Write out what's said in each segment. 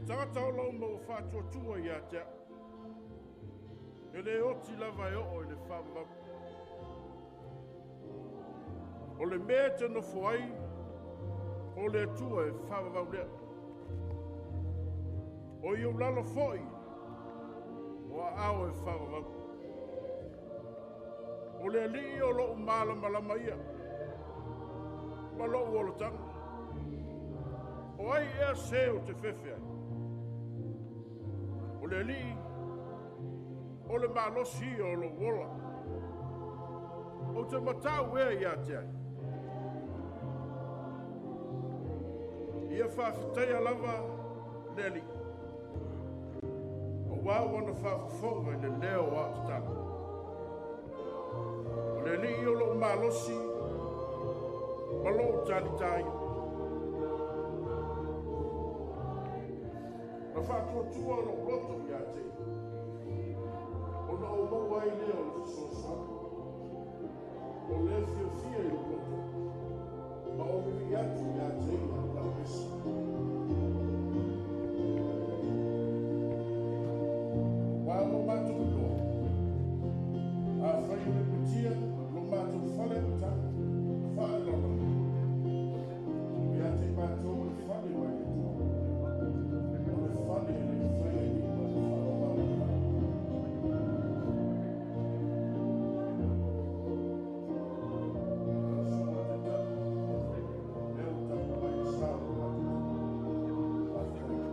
Tagata ola uma ua faatuatua ia te au, e le oti lava e oo i le faavavau. O le mea e te nofo ai, o le Atua e faavavau lea. O i ou lalo foi o aao e faavavau. O le Alii o lou malamalama ia, ma lou olataga. O ai ea se ou te fefe ai? O le Alii, o le malosi ia o lou ola. Ou te matau ea ia te ai? Ia faafetaia lava le Alii, aua ua na faafofoga i le leo o au tatalo. O le Alii o lou malosi ma lou talita ia. Na faatuatua lou loto ia te Ia, ona ou maua ai lea o le fesoasoani. O lea e fiafia i lou loto, ma ou vivii atu ia te Ia lau pese. Aua ua matou iloa, afai e lepetia lo matou fale amataga faale-lalolagi, ia te i matou le fale mai le Atua, o le fale e le faia i lima e faavavau. Lau Susuga i le Taitai, o lea ua tapu mai le sa o le matou Faafetai.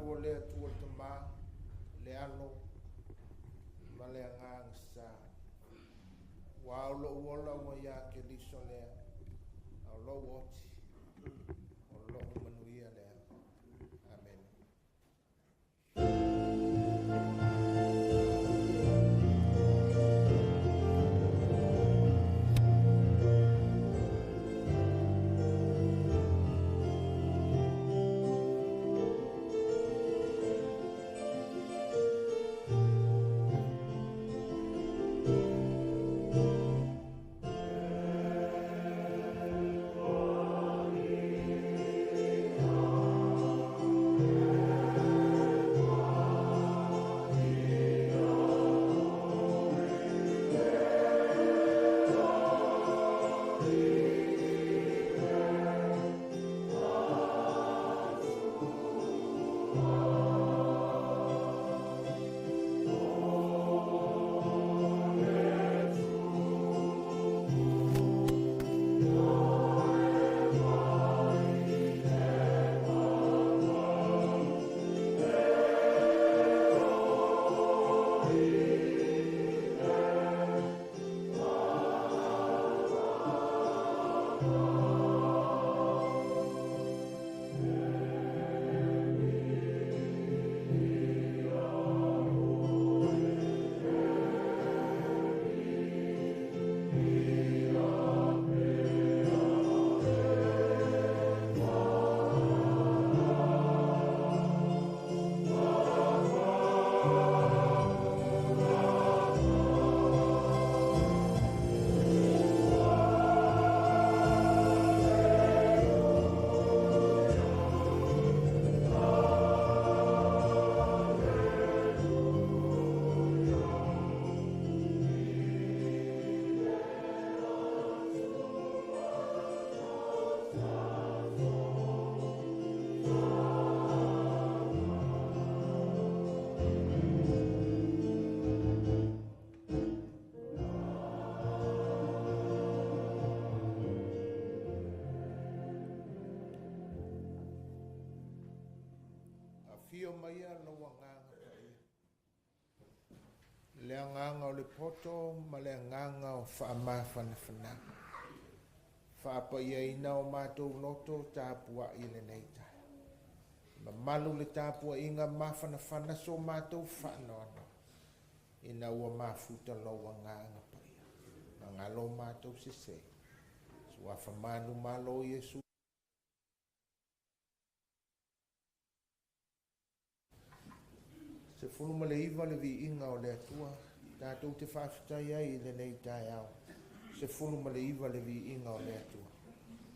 mamalu o le Atua le Tama, le Alo ma le Agaga Sa. Ua o lou ola ua ia Keriso lea, a o lou oti, o lou manuia lea. Amene. Afio maia lou agaga paia. Le agaga o le poto ma le agaga o faamafanafanaga. Faapaiaina o matou loto tapuai i lenei taeao. Mamalu le tapuaiga mafanafana so matou faanoanoa. Ina ua mafuta lou agaga paia. Magalo matou sese. Suafa manu malo Iesu. 19 le viiga o le Atua, tatou te faafetai ai i lenei taeao. 19 le viiga o le Atua.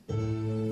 Amen.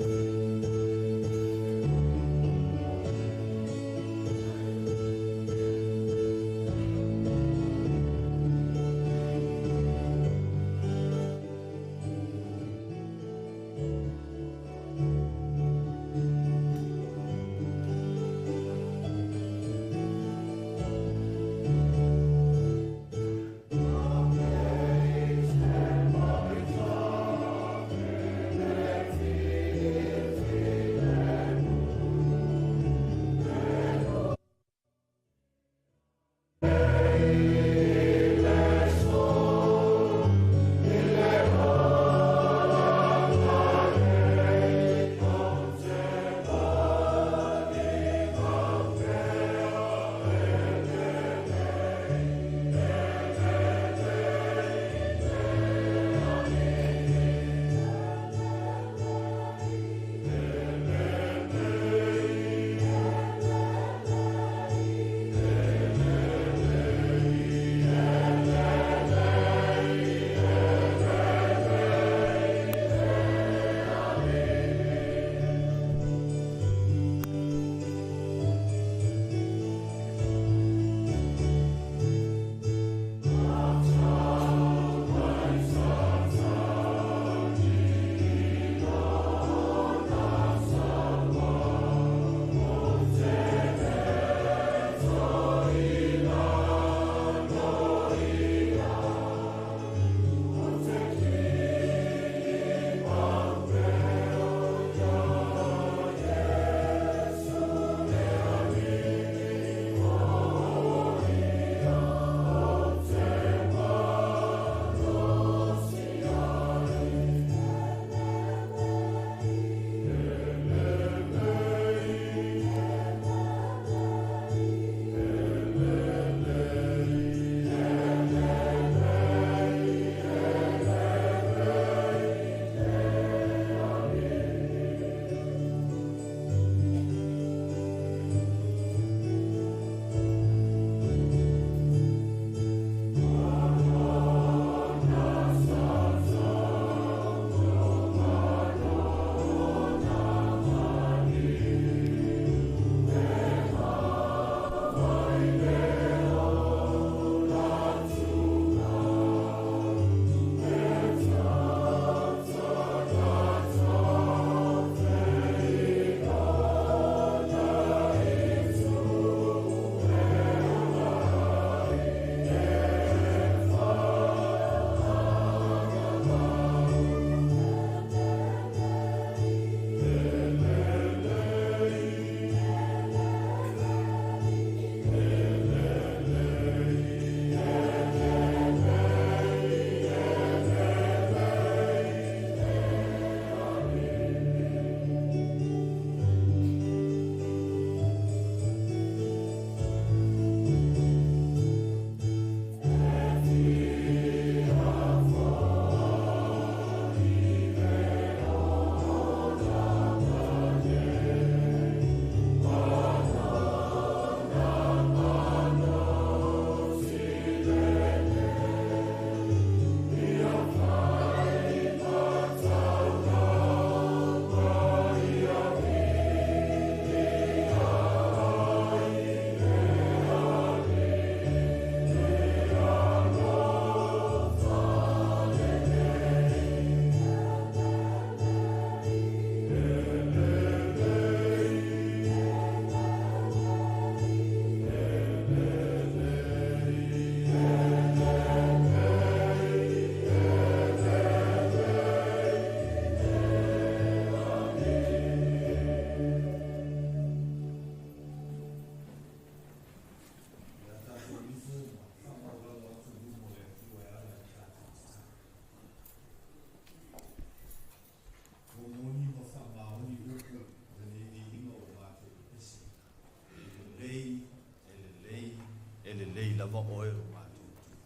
lelei lava oe lo matou Atua.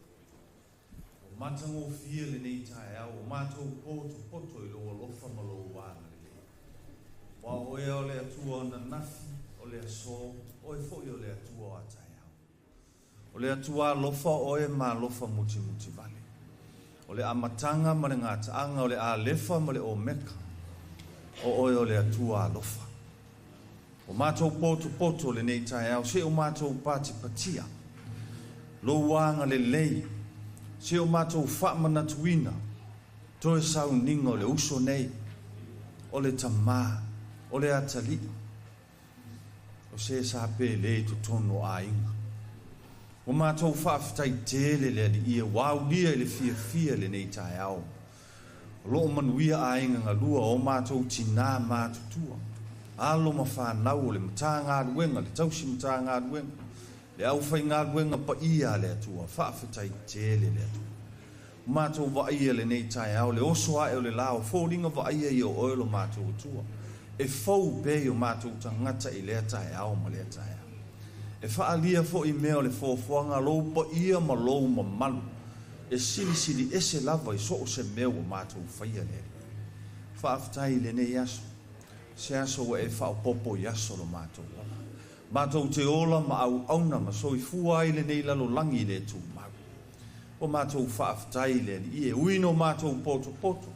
Ua matagofie lenei taeao, ua matou potopoto i lou alofa ma lou agalelei. Aua o oe o le Atua o ananafi, o le aso, oe foi o le Atua o a taeao. O le Atua alofa oe ma alofa mutimutivale. O le amataga ma le gataaga, o le Alefa ma le Omeka, o oe o le Atua alofa. Ua matou potopoto lenei taeao, se o matou patipatia lou agalelei, se o matou faamanatuina toe sauniga o le uso nei, o le tamā, o le atalii, o se sa pele i totonu o aiga. Ua matou faafetai tele le Alii e, ua aulia i le fiafia lenei taeao. O loo manuia aiga galua o matou tinā matutua, alo ma fanau o le Matagaluega, le tausi Matagaluega, le aufaigaluega paia a le Atua. Faafetai tele le Atua. Ua matou vaaia lenei taeao le oso ae o le la, o foliga vaaia ia o oe lo matou Atua, e fou pea i o matou tagata i lea taeao ma lea taeao. E faaalia foi mea o le foafoaga lou paia ma lou mamalu, e silisili ese lava i so o se mea ua matou faia le Alii. Faafetai i lenei aso, se aso ua e faaopoopo i aso lo matou ola. Matou te ola ma auauna ma soifua ai lenei lalolagi i le tumau. Ua matou faafetai i le Alii e ui no matou potopoto,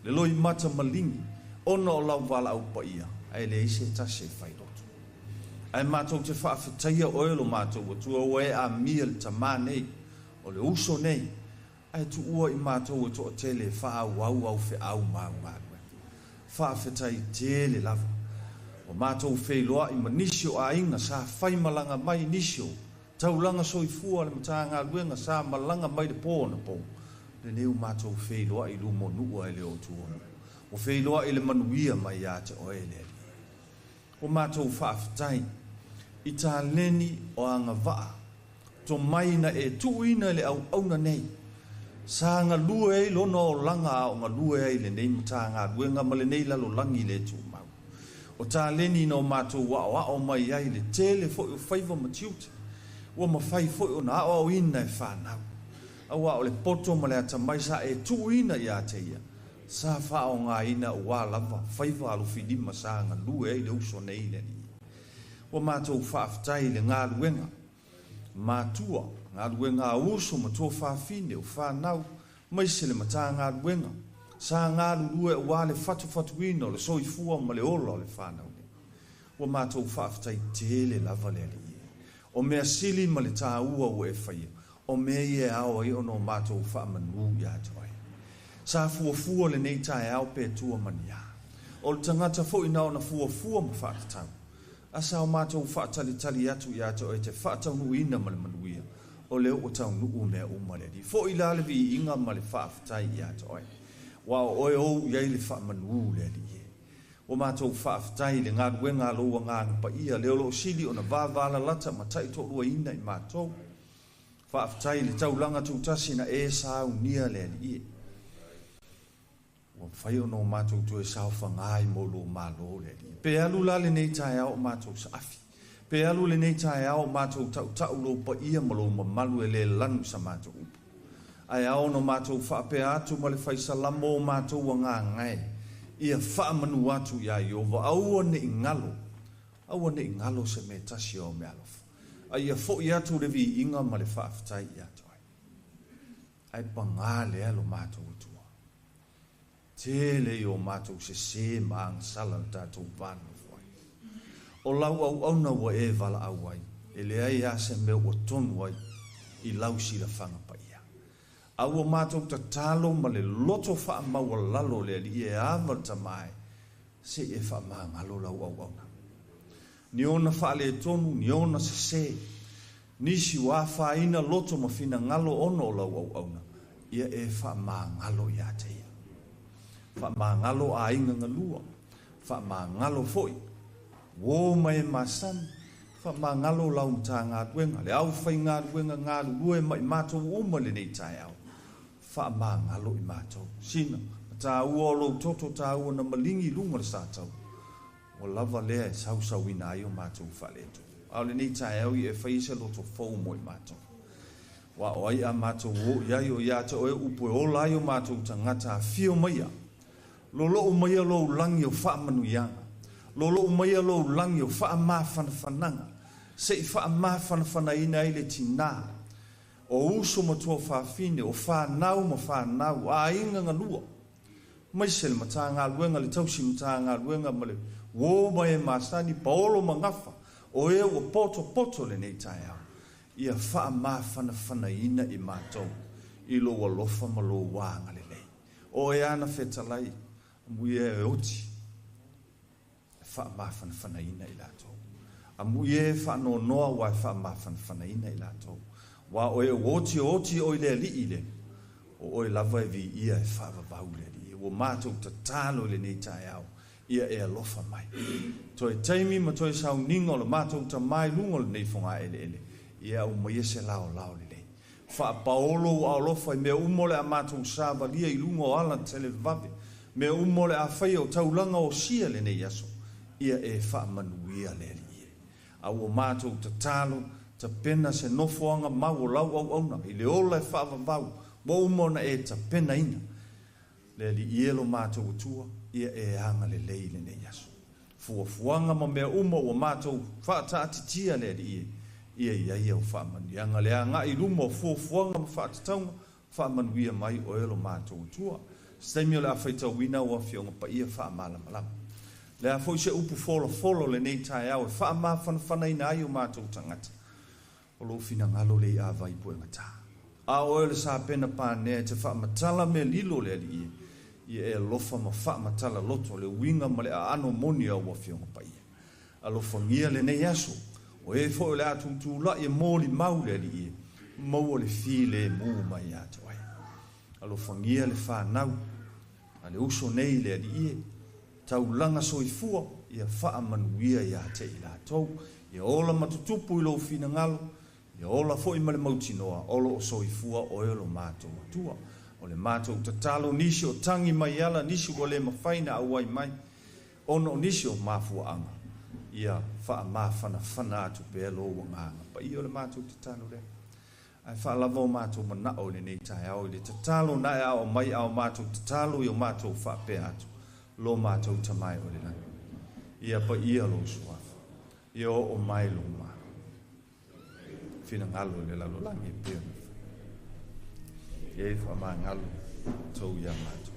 le loimata maligi, ona o lau valaau paia, ae leai se tasi e failoto. Ae matou te faafetaia oe lo matou Atua ua e amia le tamā nei, o le uso nei, ae tuua i matou e toatele e faaauau au feau ma au galuega. Faafetai tele lava. Ua matou feiloai ma nisi o aiga sa faimalaga mai, nisi o taulaga soifua a le Matagaluega sa malaga mai le po anapo. Lenei ua matou feiloai i luma o nuu ae le o tua o nuu. Ua feiloai le manuia mai ia te oe le Alii. Ua matou faafetai i taleni o agavaa tomai na e tuuina i le auauna nei, sa galue ai lona olaga a o galue ai lenei Matagaluega ma lenei lalolagi le tumau. O taleni na o matou aoao mai ai le tele foi o faiva ma tiute, ua mafai foi ona aoaoina e fanau. Aua o le poto ma le atamai sa e tuuina ia te ia, sa faaaogaina aua lava faiva alofilima sa galue ai le uso nei le Alii. Ua matou faafetai i le galuega matua, galuega a uso ma tuafafine o fanau, maise le Matagaluega sa galulue aua le fatufatuina o le soifua ma le ola o le fanau nei. Ua matou faafetai tele lava le Alii. O mea sili ma le taua ua e faia, o mea ia e ao ai ona o matou faamanu ia te oe. Sa fuafua lenei taeao pe tua ma ni a. O le tagata foi na ona fuafua ma faatatau. A sa o matou faatalitali atu ia te oe e te faataunuuina ma le manuia, o lea ua taunuu mea uma le Alii. Foi la le viiga ma le faafetai ia te oe, aua o oe ou i ai le faamanu le Alii e. Ua matou faafetai i le galuega a lou Agaga Paia, lea o lo o sili ona vavalalata ma taitoaluaina i matou. Faafetai i le taulaga tutasi na e saunia le Alii e. Ua mafai ona o matou toe saofaga ai mo lou malo le Alii. Pe alu la lenei taeao o matou saafi, pe alu lenei taeao o matou tautau lou paia ma lou mamalu e le lanu sa matou upu. Ae ao ona matou faapea atu ma le faisalamo o matou agaga e, ia faamanu atu iā Ieova, aua ne i galo, aua ne i galo se mea tasi o au meaalofa, a ia foi atu le viiga ma le faafetai ia te oe. Ae pagā lea lo matou Atua, tele i o matou sesē ma agasala le tatou va nonofo ai. O lau auauna ua e valaau ai, e leai lava se mea ua tonu ai i lau silafaga paia. A ua matou tatalo ma le loto faamaualalo o le Alii e ava le Tama e, se i e faamagalo lau auauna. Ni ona faaletonu, ni ona sesē, nisi ua afaina loto ma finagalo ona o lau auauna, ia e faamagalo ia te ia. Faamagalo aiga galua, faamagalo foi uō ma e masani, faamagalo lau Matagaluega, le aufaigaluega galulue ma i matou uma i lenei taeao, faamagalo i matou. Sina taua o lou toto taua na maligi i luga o le sataua, ua lava lea e sausauina ai o matou faaletonu. A o lenei taeao ia e faia se loto fou mo i matou. Ua o ai a matou o i ai o ia te oe upu e ola ai o matou tagata afio maia. Lolou maia lou lagi o faamanuiaga. Lolou maia lou lagi o faamafanafanaga. Se i faamafanafanaina ai le tinā. O uso ma tuafafine, o fanau ma fanau, aiga galua. Maise le Matagaluega, le tausi Matagaluega ma le uō ma e masani, paolo ma gafa, o e ua potopoto lenei taeao. Ia faamafanafanaina i matou i lou alofa ma lou agalelei. O e ana fetalai, amuia e oti, e faamafanafanaina i latou. Amuia e faanoanoa ua e faamafanafanaina i latou. Ua o e oti oti o i le alii le, o oe lava e viia e faavavau le alii. Ua matou tatalo i lenei taeao, ia e alofa mai. Toe taimi ma toe sauniga o le matou tamā i luga o lenei fogaeleele, ia aumaia se laolao lelei. Faapaolo ua alofa i mea uma o le a matou savalia i luga o ala televave, mea uma o le a faia o taulaga osia lenei aso, ia e faamanuia le alii e. A ua matou tatalo, tapena se nofoaga mau o lau auauna, i le ola e faavavau, ua uma ona e tapenaina. Le alii e lo matou Atua, ia e agalelei lenei aso. Fuafuaga ma mea uma ua matou faataatitia le alii e, ia i ai au faamanuiaga. Le agai i luma o fuafuaga ma faatatauga, faamanuia mai oe lo matou Atua. Se taimi o le a faitauina ua afioga paia faamalamalama. Le a foi se upu folafolo lenei taeao e faamafanafanaina ai o matou tagata. O lou finagalo le i avai puegata. A oe le sapena panea e te faamatala mea lilo le alii e, ia e alofa ma faamatala loto le uiga ma le aano moni au afioga paia. Alofagia lenei aso, o e foi o le a tutulai e molimau le alii e, maua le filemu mai ia te oe. Alofagia le fanau, a le uso nei le alii e, taulaga soifua, ia faamanuia ia te i latou. Ia ola matutupu i lou finagalo, ia ola foi ma le mautinoa, o loo soifua oe lo matou Atua. O le matou tatalo nisi o tangi mai ala, nisi ua le mafai na auai mai, ona o nisi o mafuaaga, ia faamafanafana atu pea lou agaga paia o le matou tatalo lea. Ae faalava o matou manao i lenei taeao i le tatalo na e ao mai ao matou tatalo i o matou faapea atu, lo matou tamai o le lagi. Ia paia lou suafa, ia oo mai lou malo. Finagalo i le lalolagi e pei ona fai. Ia e faamagalo tou ia matou.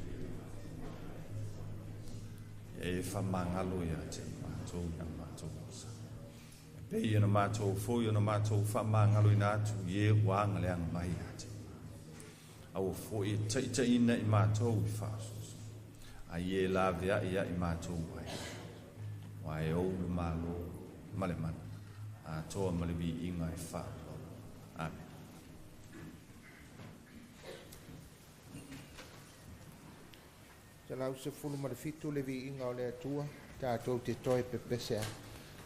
Ia e faamagalo ia te i matou ia matou osa. E pei ona matou foi ona matou faamagaloina atu i e ua agaleaga mai ia te i matou. Aua foi e taitaiina i matou i faasoaso. A ia e laveai ia i matou ai. Ua e ou le malo ma le mana. Atoa ma le viiga e faavavau. Amen. 117 le viiga o le Atua, tatou te toe pepese ai.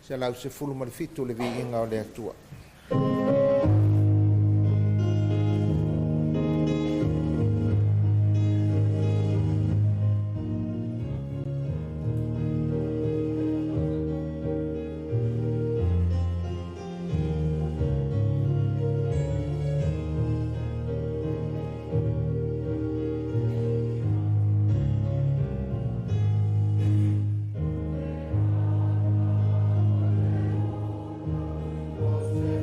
117 le viiga o le Atua. Thank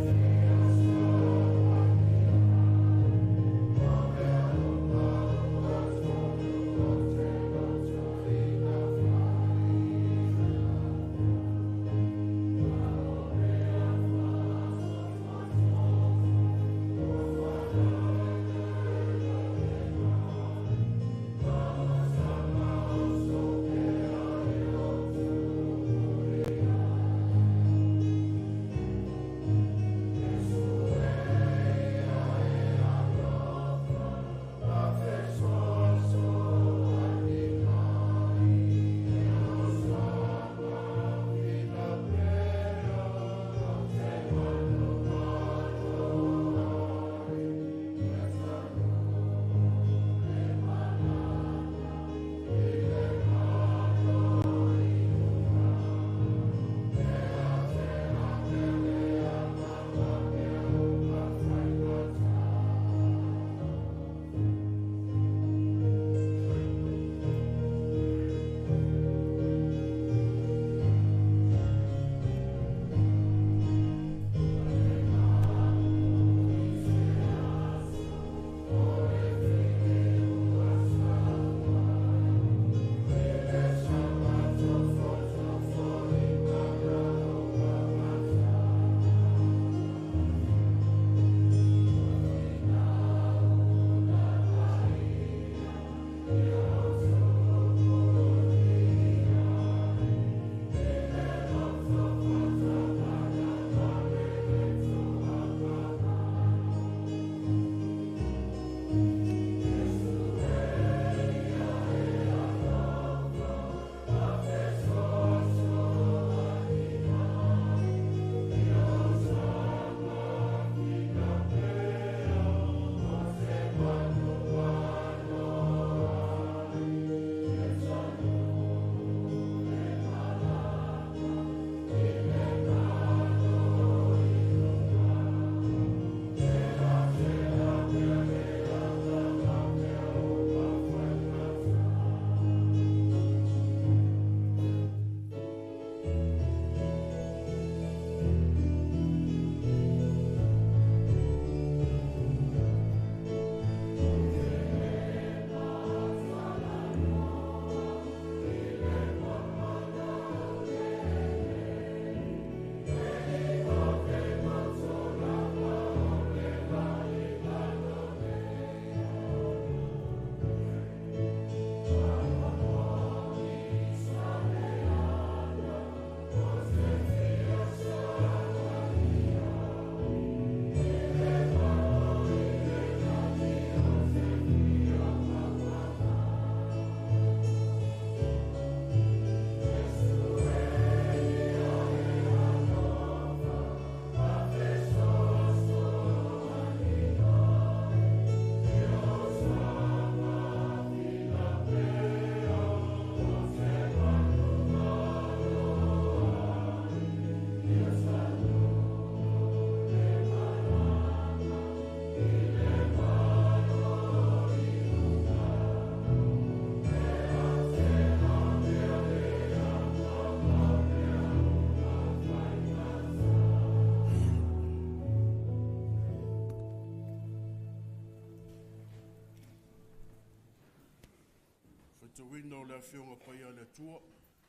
Faitauina o le Afioga Paia a le Atua,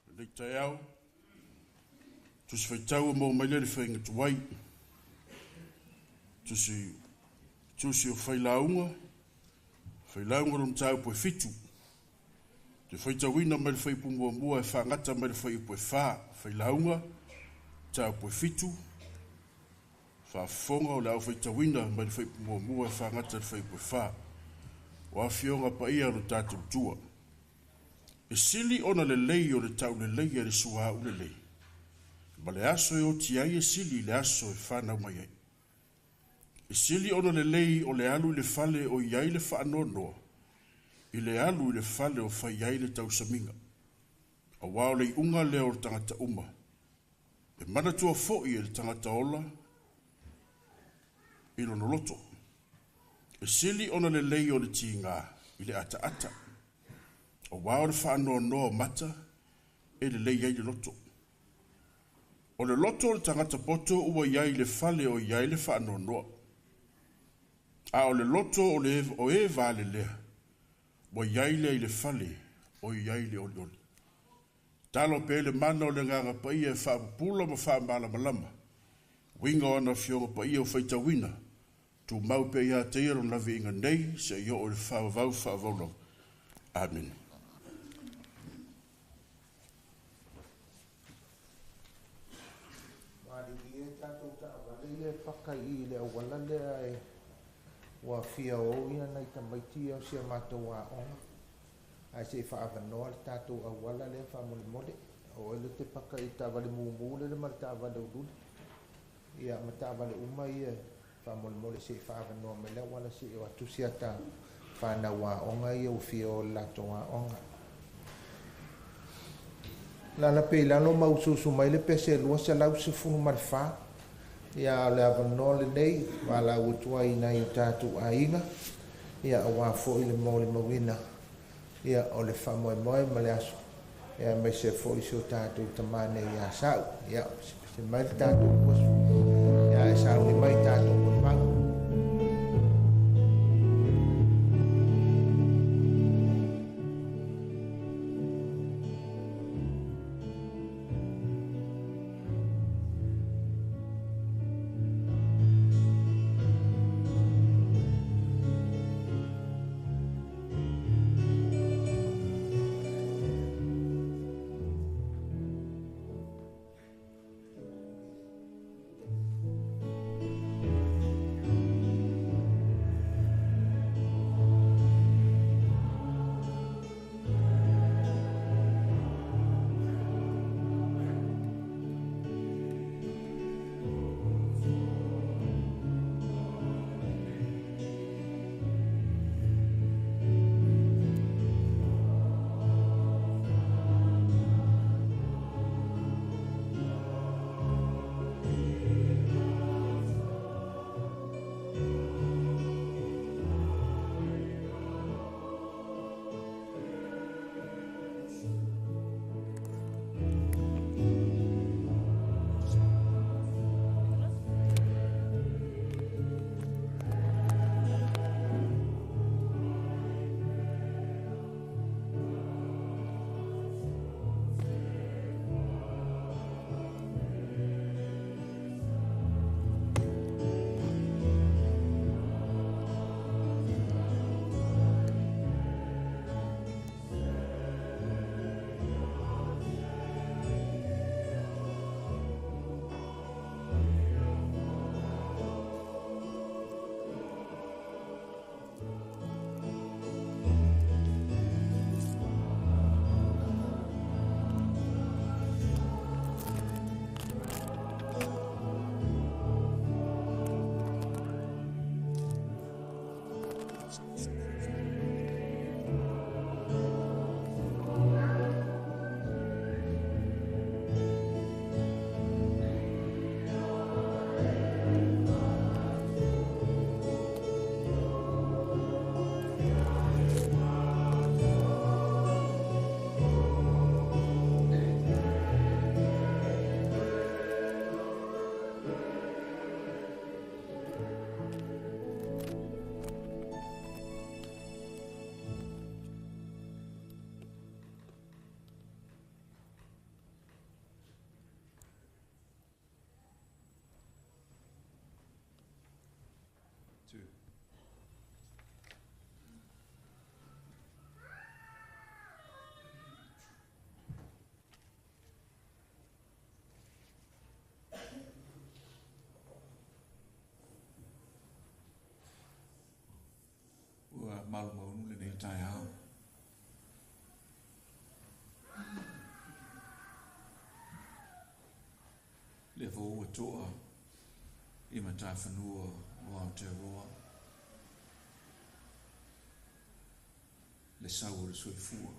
lenei taeao, Tusi Faitau ua maua mai lea i le faiga tuai, Tusi o Failauga, Failauga lona mataupu e 7, te faitauina mai le fuaiupu 1 e faagata mai le fuaiupu e 4, Failauga, mataupu e 7, faafofoga o le a ou faitauina mai le fuaiupu 1 e faagata i le fuaiupu e 4. O Afioga Paia o lo tatou Atua. E sili ona lelei o le tauleleia i le suauu lelei, ma le aso e oti ai e sili i le aso e fanau mai ai. E sili ona lelei o le alu i le fale o i ai le faanoanoa, i le alu i le fale o fai ai le tausamiga. Auā o le iuga lea o le tagata uma, e manatua foi e le tagata ola i lona loto. E sili ona lelei o le tiga i le ataata, auā o le faanoanoa o mata e lelei ai le loto. O le loto o le tagata poto ua i ai i le fale o i ai le faanoanoa, a o le loto o e valelea ua i ai lea i le fale o i ai le olioli. Talo pea le mana o le Agaga Paia e faapupula ma faamalamalama uiga o ana Afioga Paia o faitauina, tumau pea ia te ia lona laviiga nei seia oo i le faavavau faavavau lava. Amene. Malilie tatou taavale ia e paka i i le auala lea e ua fia o ia nai tamaiti ia o si a matou aoga. Ae se i faaavanoa le tatou auala lea faamolemole. O oe lea e te paka i le taavale mumu lele ma le taavale uliuli. Ia ma taavale uma ia faamolemole se i faaavanoa mai le auala se i o atu si ata whanau aoga ia ua fia o le latou aoga. Lala pe i lalo ma usuusu mai le pese 214. Ia o le avanoa lenei valaau atu ai i nai o tatou aiga. Ia auā foi le molimauina. Ia o le faamoemoe ma le aso. Ia aemaise foi si o tatou tamā nei ia Sa'u. Ia pesepese mai le tatou 20. Ia e sauni mai tatou molimau. Faamalumaunu lenei taeao. Lea foi ua to'a i matafanua o Aotearoa le sau o le soifua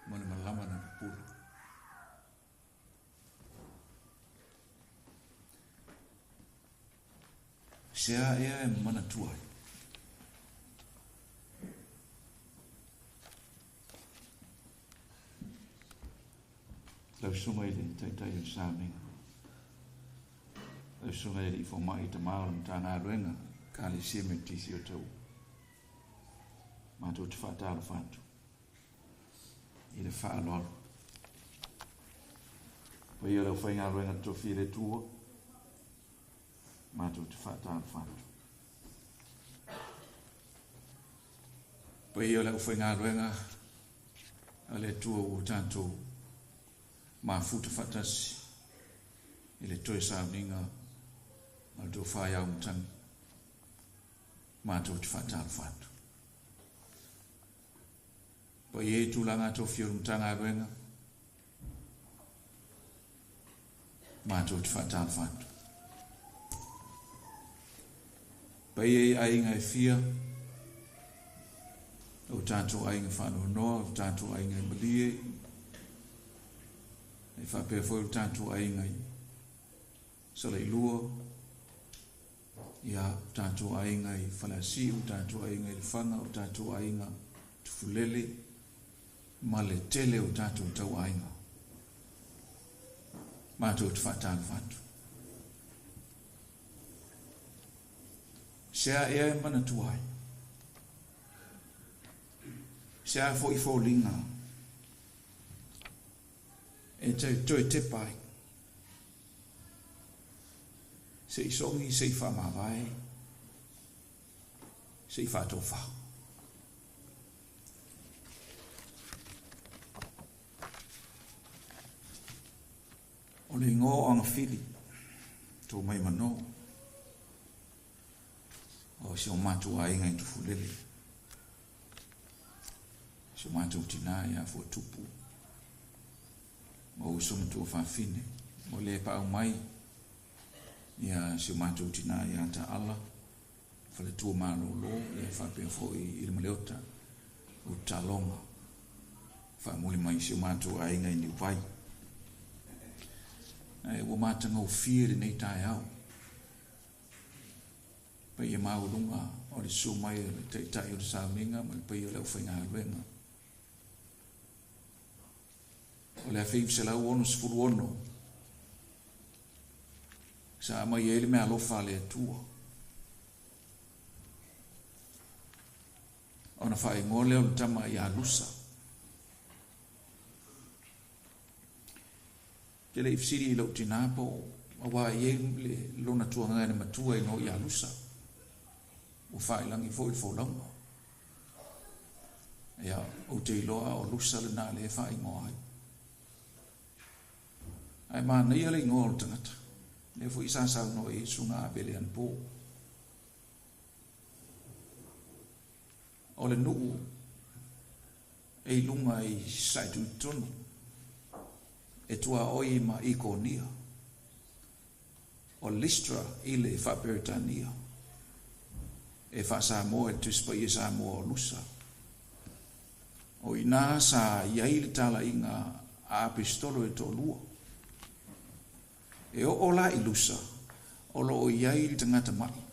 ma le malama na pupula. Se a ea e manatua ai. Lau susuga i le Taitai o le Sauniga, lau susuga i le Alii Fomai Tama o le Matagaluega Ekalesia Metotisi o Taua, matou te faatalofa atu i le faaaloalo. Paia o le aufaigaluega totofi i le Atua, matou te faatalofa atu. Paia o le aufaigaluega a le Atua ua tatou mafuta faatasi i le toe sauniga o le tofa i Aumatagi, matou te faatalofa atu. Paia i tulaga tofia o le Matagaluega, matou te faatalofa atu. Paia i aiga e fia, o tatou aiga faanoanoa, o tatou aiga e malie, e faapea foi o tatou aiga i Salailua, ia o tatou aiga i Faleasiu, o tatou aiga i Lefaga, o tatou aiga Tufulele, ma le tele o tatou tauaiga. Matou te faatalofa atu. Se a ea e manatua ai? Se a foi foliga e te toe tepa ai? Se i sogi, se i faamavae, se i faatofa. O le igoa o Agafili, tō mai manō, o si o matou aiga i Tufulele, si o matou tinā ia Fuatupu, ma uso ma tuafafine, o le paau mai, ia si o matou tinā ia Taala, faletua malolo, ia faapea foi i le Maleota, o Taloga, faamuli mai si o matou aiga i Niuvai. Ae ua matagaufie lenei taeao. Paia maualuga o le susu mai o le Taitai o le Sauniga ma le paia o le aufaigaluega. O le 1966 sa aumai ai le meaalofa a le Atua. Ona faaigoa lea o le tama ia Lusa. Te le i fesili i lou tinā po o aua e i ai le lona tuagane matua i igoa ia Lusa. Ua faailangi foi le folauga. Ia, ou te iloa o Lusa lena lea e faaigoa ai. Ae manaia le igoa o le tagata. Lea foi sa saunoa i ai Susuga Avele anapo. O le nuu e i luga i Saituitonu, e tuaoi ma Ikonia, o Lystra i le Faa-Peretania, e Faa-Samoa e le Tusi Paia Samoa o Lusa. O i ina sa i ai le talaiga a Apesetolo e toalua. E oo la i Lusa, o lo o i ai le tagata ma'i.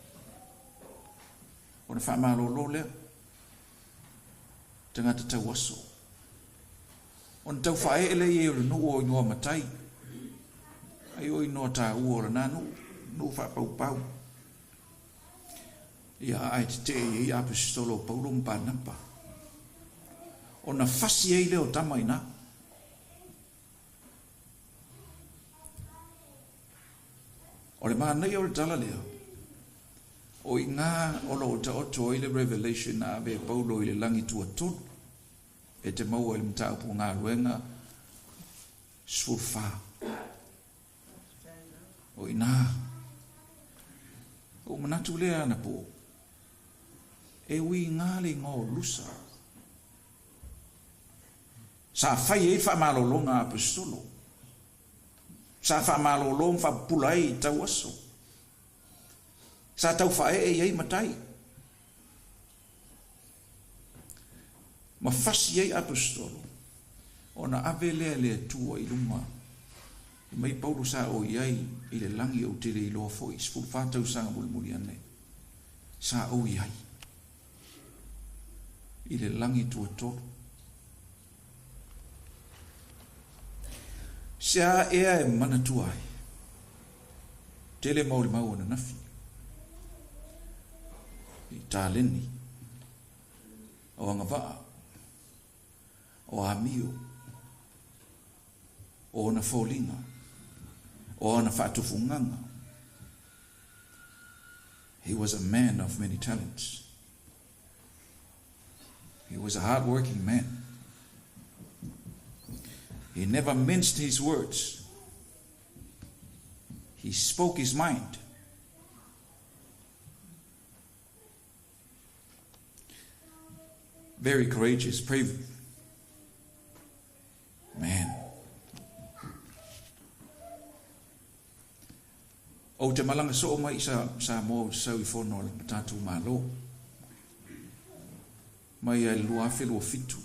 Ona faamalolo lea, tagata tauaso. Ona tau faaee lea i ai o le nuu o igoa matai, ai o inoa taua o lena nuu, nuu faapaupau. Ia ae tetee i ai Apesetolo o Paulo ma Panapa. Ona fasi ai lea o tama i ina. O le manaia o le tala lea, o i ina o lo o taoto ai le revelation na ave e Paulo i le lagi tuatolu, e te maua i le mataupu o Galuega 14. O i ina, ou manatu lea anapo, E uiga le igoa o Lusa. Sa fai ai le faamalologa a Aposetolo. Sa faamalolo ma faapupula ai i tau aso. Sa tau faaee i ai matai. Ma fasi ai Aposetolo ona ave lea e le Atua i luma. Fai mai Paulo sa o i ai i le lagi ou te le iloa foi, 14 tausaga mulimuli ane, sa ou i ai i le lagi tuatolu. Se a ea e manatua ai? Tele molimau ananafi i taleni o agavaa o amio o ona foliga, o ana faatufugaga. He was a man of many talents. He was a hard-working man. He never minced his words. He spoke his mind. Very courageous, brave man. Ou te malaga soo mai i Samoa ou te sau i fono a le tatou Malo. Mai ai le 2027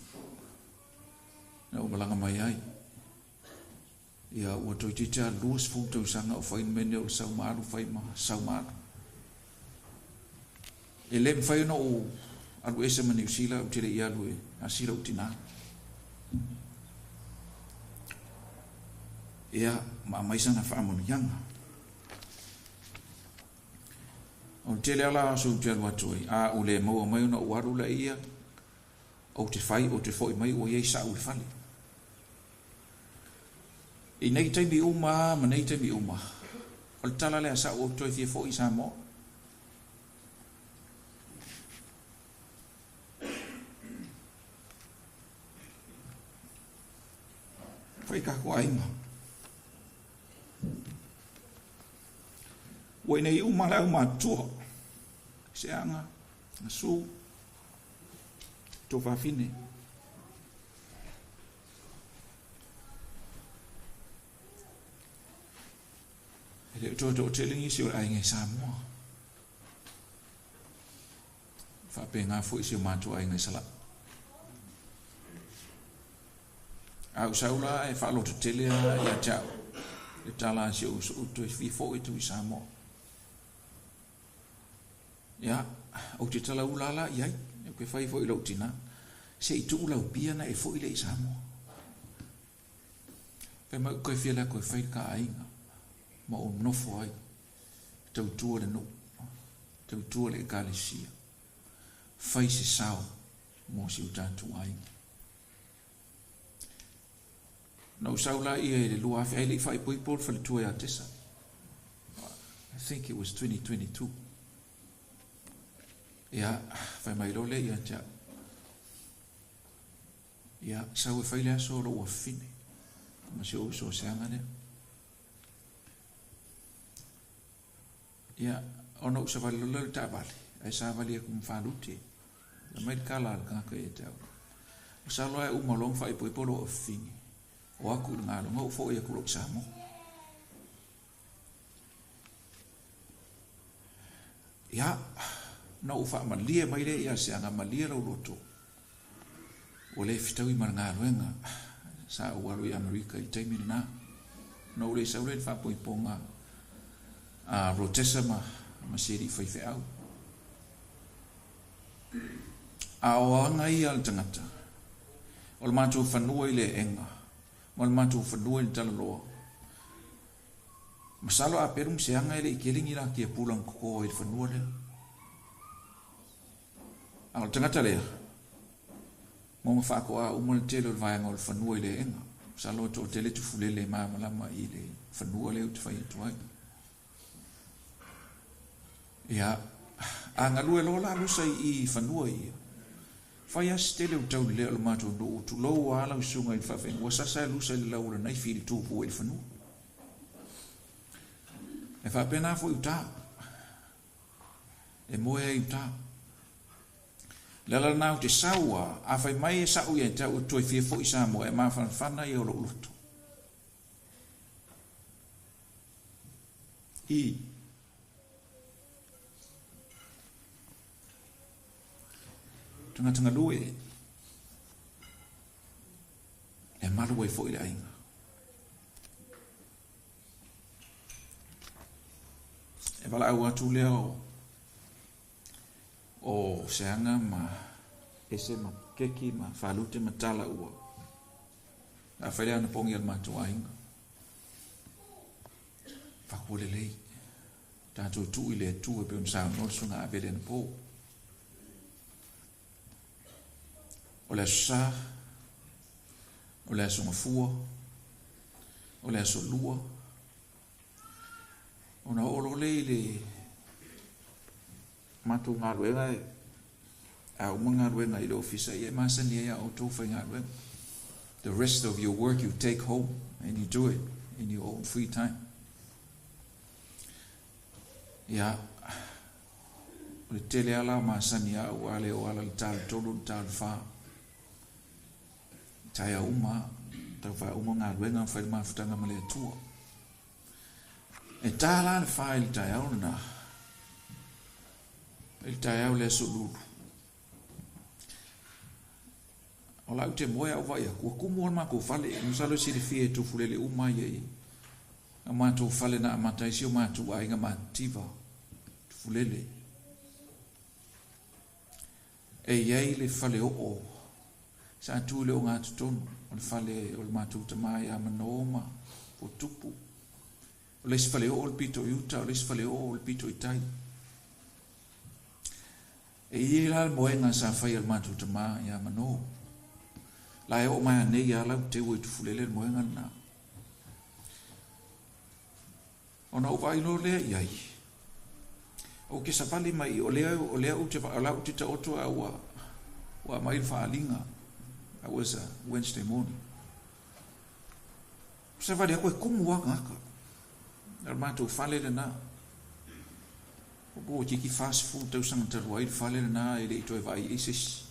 na ou malaga mai ai. Ia, ua toeitiiti lava 20 tausaga o fai le mea lenei o le sau ma alu, fai ma sau ma alu. E le mafai ona ou alu ese ma Niu Sila, ou te le i alu e asi lou tinā. Ia, ma aumai sana faamanuiaga. O le tele lava la o aso ou te alu atu ai, a ua le maua mai ona ou alu laia, ou te fai, ou te foi mai ua i ai sa'u i le fale. I nei taimi uma ma nei taimi uma, o le tala lea sa'u ou te toe fia fo'i i Samoa. Fai kako aiga. Ua i nei uma le aumatua, Seaga, Gasu, Tuafafine. E le o toe toatele nisi o le aiga i Samoa. Faapena foi si o matou aiga i Sala'u. A ou sau la e faalototele lava ia te au le tala a si ou uso, ou toe fia foi atu i Samoa. Ia, ou te talaula la i ai, ou te fai foi i lou tinā, se i tuu lau pia na e foi lea i Samoa. Fai mai ou toe fia lea toe fai le ta aiga ma ou nofo ai, tautua le nuu, tautua le ekalesia, fai se sao mo si o tatou aiga. Na ou sau la ia i le 2000, ae le i faaipoipo le faletua ia Tesa. I think it was 2022. Ia, fai mai loa lea ia te au. Ia, sau e fai le aso o lou afafine. Ma si ou uso o Seaga lea. Ia, ona ou savali loa lea i le taavale, ae savali aku ma Falute. Fai mai le tala a le tagata ia te au. Masalo lava e uma loa ma faaipoipo lou afafine, o aku i le galuega ou foi atu loa i Samoa. Ia, na ou faamalie mai lea ia Seaga, malie lou loto. Ua le fetaui ma le galuega sa ou alu i Amerika i le taimi lena. Na ou le sau lea i le faapoipoga a Rotesa ma, ma si alii faifeau. A o aga ia a le tagata, o le matou fanua i le eega, ma le matou fanua i le talaloa. Masalo a pelu ma se aga e le i tele ni latia pula na toto ai i le fanua lea. A o le tagata lea, ma ona faatoa uma le tele o le vaega o le fanua i le eega. Masalo e toatele tufulele e malamalama i le fanua lea ou te fai atu ai. Ia, a galue loa la Lusa i i fanua ia, fai lava se tele o taulelea o le matou nuu, tulou lava lau susuga i le faafeagaiga, ua sasa e Lusa i le lau o le naifi i le tupu ai i le fanua. E faapena foi uta. E moe ai uta. Le ala lena ou te sau a, afai mai e sa'u ia te au e toe fia fo'i Samoa e mafanafana ia o lo'u loto. I. Tagata galue e malu ai fo'i le aiga. E valaau atu lea o o Seaga ma Ese ma Keki ma Falute ma Tala ua a fai le anapogi a le matou aiga. Fakua lelei. Tatou tuu i le Atua e pei ona saunoa le Susuga Avele anapo. O le Aso Sa, o le Aso Gafua, o le Aso Lua, ona oo loa lea i le matou galuega e a uma galuega i le ofisa ia e masani ai a outou faigaluega. The rest of your work you take home and you do it in your own free time. Ia, o le tele ala masani au a le o ala le ta le tolu le ta le whā. Taea uma, tau wha uma galuega fai le mafutaga ma le Atua. E tā la le whā i le taeao lena. I le taeao le aso lulu. O lau te moe au vai aku, kumu o le matou fale, masalo e silafia e Tufulele uma ia i a matou fale na amata ai si o matou aiga matitiva, Tufulele. E i ai le fale oo, sa tu i le ogatotonu, o le fale o le matou tama ia Manō ma Fotupu. O le isi fale oo o le pito i uta, o le isi fale oo o le pito i tai. E i ai la le moega sa fai a le matou tama ia Manō. La e oo mai anei ia lau teua i Tufulele le moega lena. Ona ou vaai loa lea i ai. Ou te savali mai o lea o lea ou te o la ou te taoto a ua ua aumai le faaaliga. That was a Wednesday morning. Savali aku e kumu lava tagata. O le matou fale lena. Ua toeitiiti 40 tausaga talu ai le fale lena e le i toe vaai i ai se isi.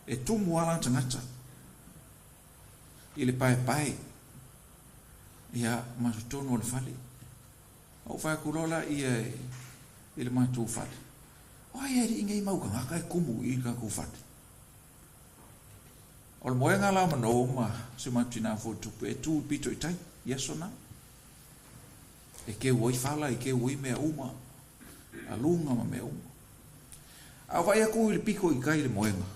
E tumu lava la tagata i le paepae ia ma totonu o le fale. Ou fai atu loa laia i le matou fale, o ai e alii nei mau tagata e tumu i le tatou fale? O le moega la o Manō ma si o matou tinā fuatupe e tu i le pito i tai i aso na. E keu ai fala, e keu ai mea uma, aluga ma mea uma. A ou vaai atu i le pito i tai i le moega,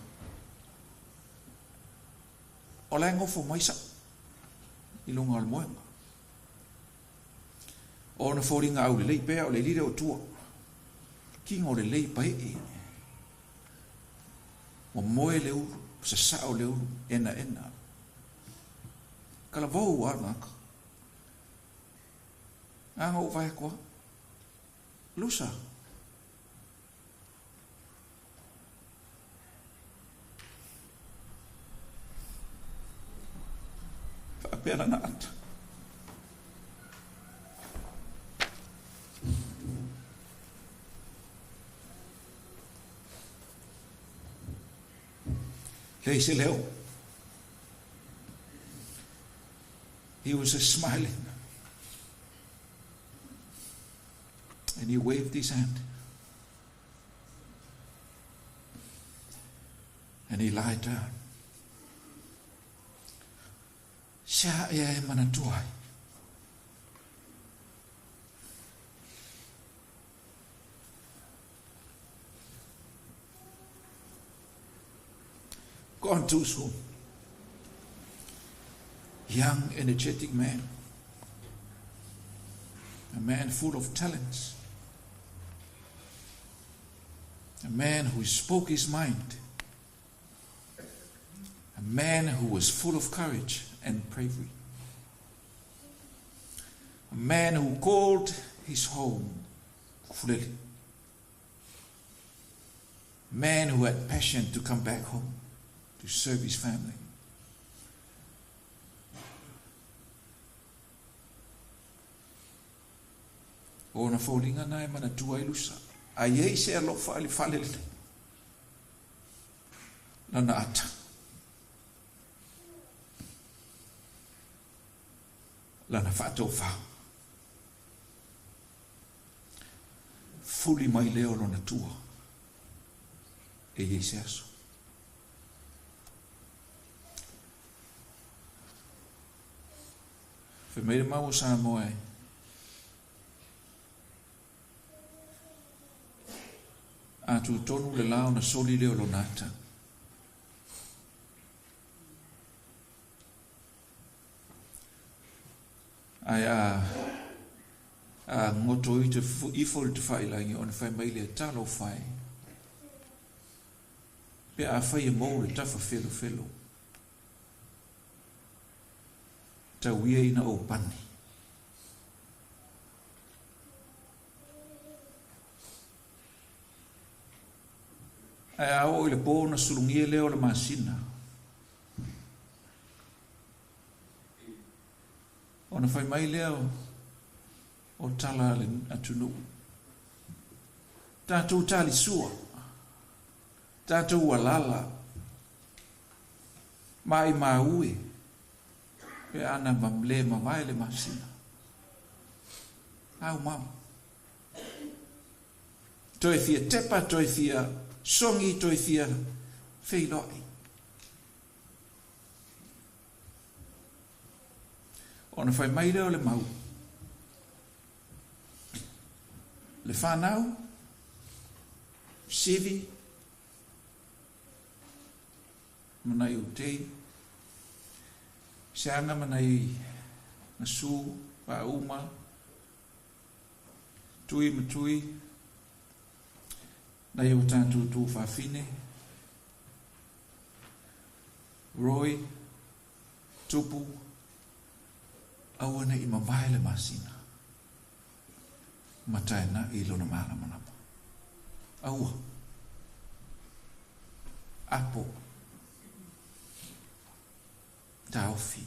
o la e nofo mai sa'u i luga o le moega. O ona foliga aulelei pea o le lile o tua, tino lelei pae'e, ua moe le ulu, sasa'o le ulu, enaena. Talavou lava le tagata. Na ona ou vaai atu lava, Lusa. Faapea lana ata. Leai se leo. He was just smiling. And he waved his hand. And he lied down. Se a ea e manatua ai. Gone too soon. Young, energetic man. A man full of talents. A man who spoke his mind. A man who was full of courage and bravery. A man who called his home Fuleli. Man who had passion to come back home to serve his family. O ona foliga na e manatua ai Lusa. A i ai se alofa i le fale lenei. Lana ata. Lana faatofā. Fuli mai lea o lona tua e i ai se aso. Fai mai le mau o Samoa e A tutonu le la ona soli lea o lona ata. Ae a a goto i te ifo i le tafailagi ona fai mai lea, Talofa e, pe afai e mou le tafa felofelo, tau ia ina ou pani. Ae a oo i le po ona sulugia lea o le masina, Ona fai mai lea o tala a le atunuu, Tatou talisua, tatou alala, maimau e, pe ana le mavae le masina. Au mau. Toe fia tepa, toe fia sogi, toe fia feiloai. Ona fai mai lea o le mau, Le whanau, Sivi, ma nai o tei, Seanga ma nai Nasu, Paauma, Tui ma Tui, nai o tātou tūwhawhine, Roy, Tupu, aua ne i mavae le masina, ma tae i lona malamalama. Aua. Apo. Taofi.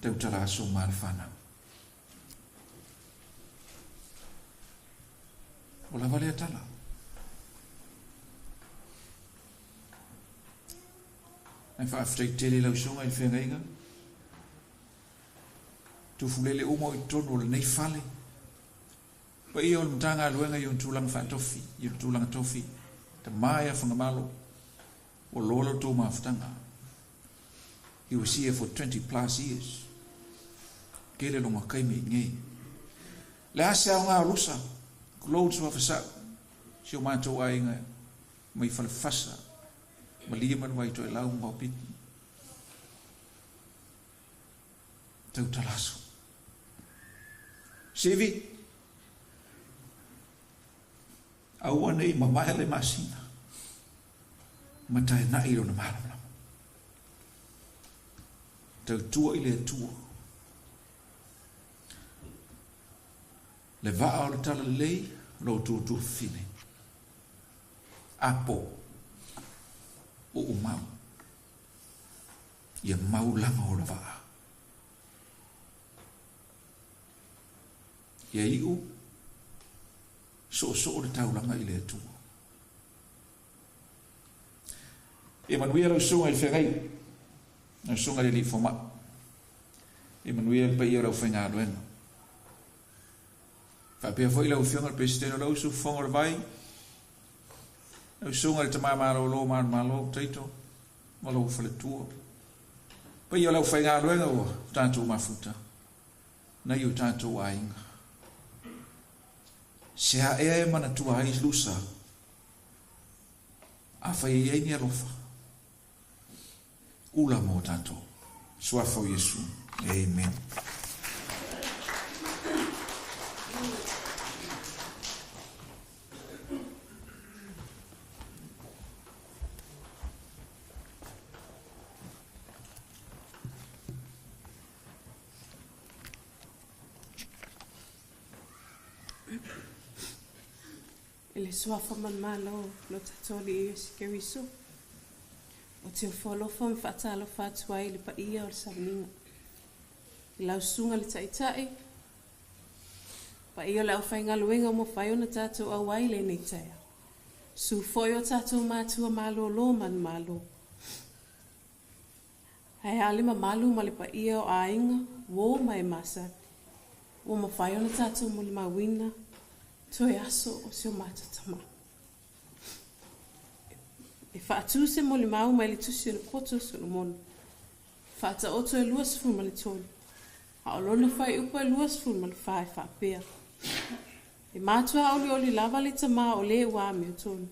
Tautala aso ma le whanau. O lava lea tala. Ae faafetai tele i lau susuga i le feagaiga. Tufulele uma o i totonu o lenei fale. Paia o le Matagaluega i ona tulaga faatofi, i ona tulaga tofi, tama ia Fagamalo, ua loa la outou mafutaga. He was here for 20 plus years. Tele lona taimi i inei. Le a se aoga o Lusa, tulou le suafa sau, si o matou aiga mai Falefasa, malie ma le Vaitoelau ma Vaopiti. Tautalaso. Sivi, aua ne i mamae le masina, ma taena'i lona malamalama. Tautua i le Atua. Le vaa o le talalelei, lo outou tuafafine. Apo, uu mau. Ia mau lava o le vaa. Ia iu, soosoo le taulaga i le Atua. Ia manuia lau susuga i le feagai, lau susuga i le Alii Fomai. Ia manuia le paia o le aufaigaluega. Faapea foi lau Afioga i le Peresetene o le Usu Fofoga o le Vai, lau Susuga i le Tama Malolo Manumalo Taito ma lou faletua. Paia o le aufaigaluega ua tatou mafuta nai o tatou aiga. Se a ea e manatua ai Lusa, afai e i ai ni alofa, ula mo tatou. Suafa o Iesu. Amen. I le Suafa ma le Malo o lo tatou Alii Iesu Keriso, ou te ofo alofa ma faatalofa atu ai i le paia o le sauniga. I lau susuga le Taitai, paia o le aufaigaluega ua mafai ona tatou auai i lenei taeao. Susu foi o tatou matua malōlō manumalo. Ae a le mamalu ma le paia o aiga, uō ma e masani, ua mafai ona tatou molimauina toe aso o si o matou tama. E faatu se molimau mai le Tusi o le Poto o Solomona, Faataoto e 23, a o lona fuaiupu e 24 e faapea, E matua olioli lava le tama o le ua amiotonu,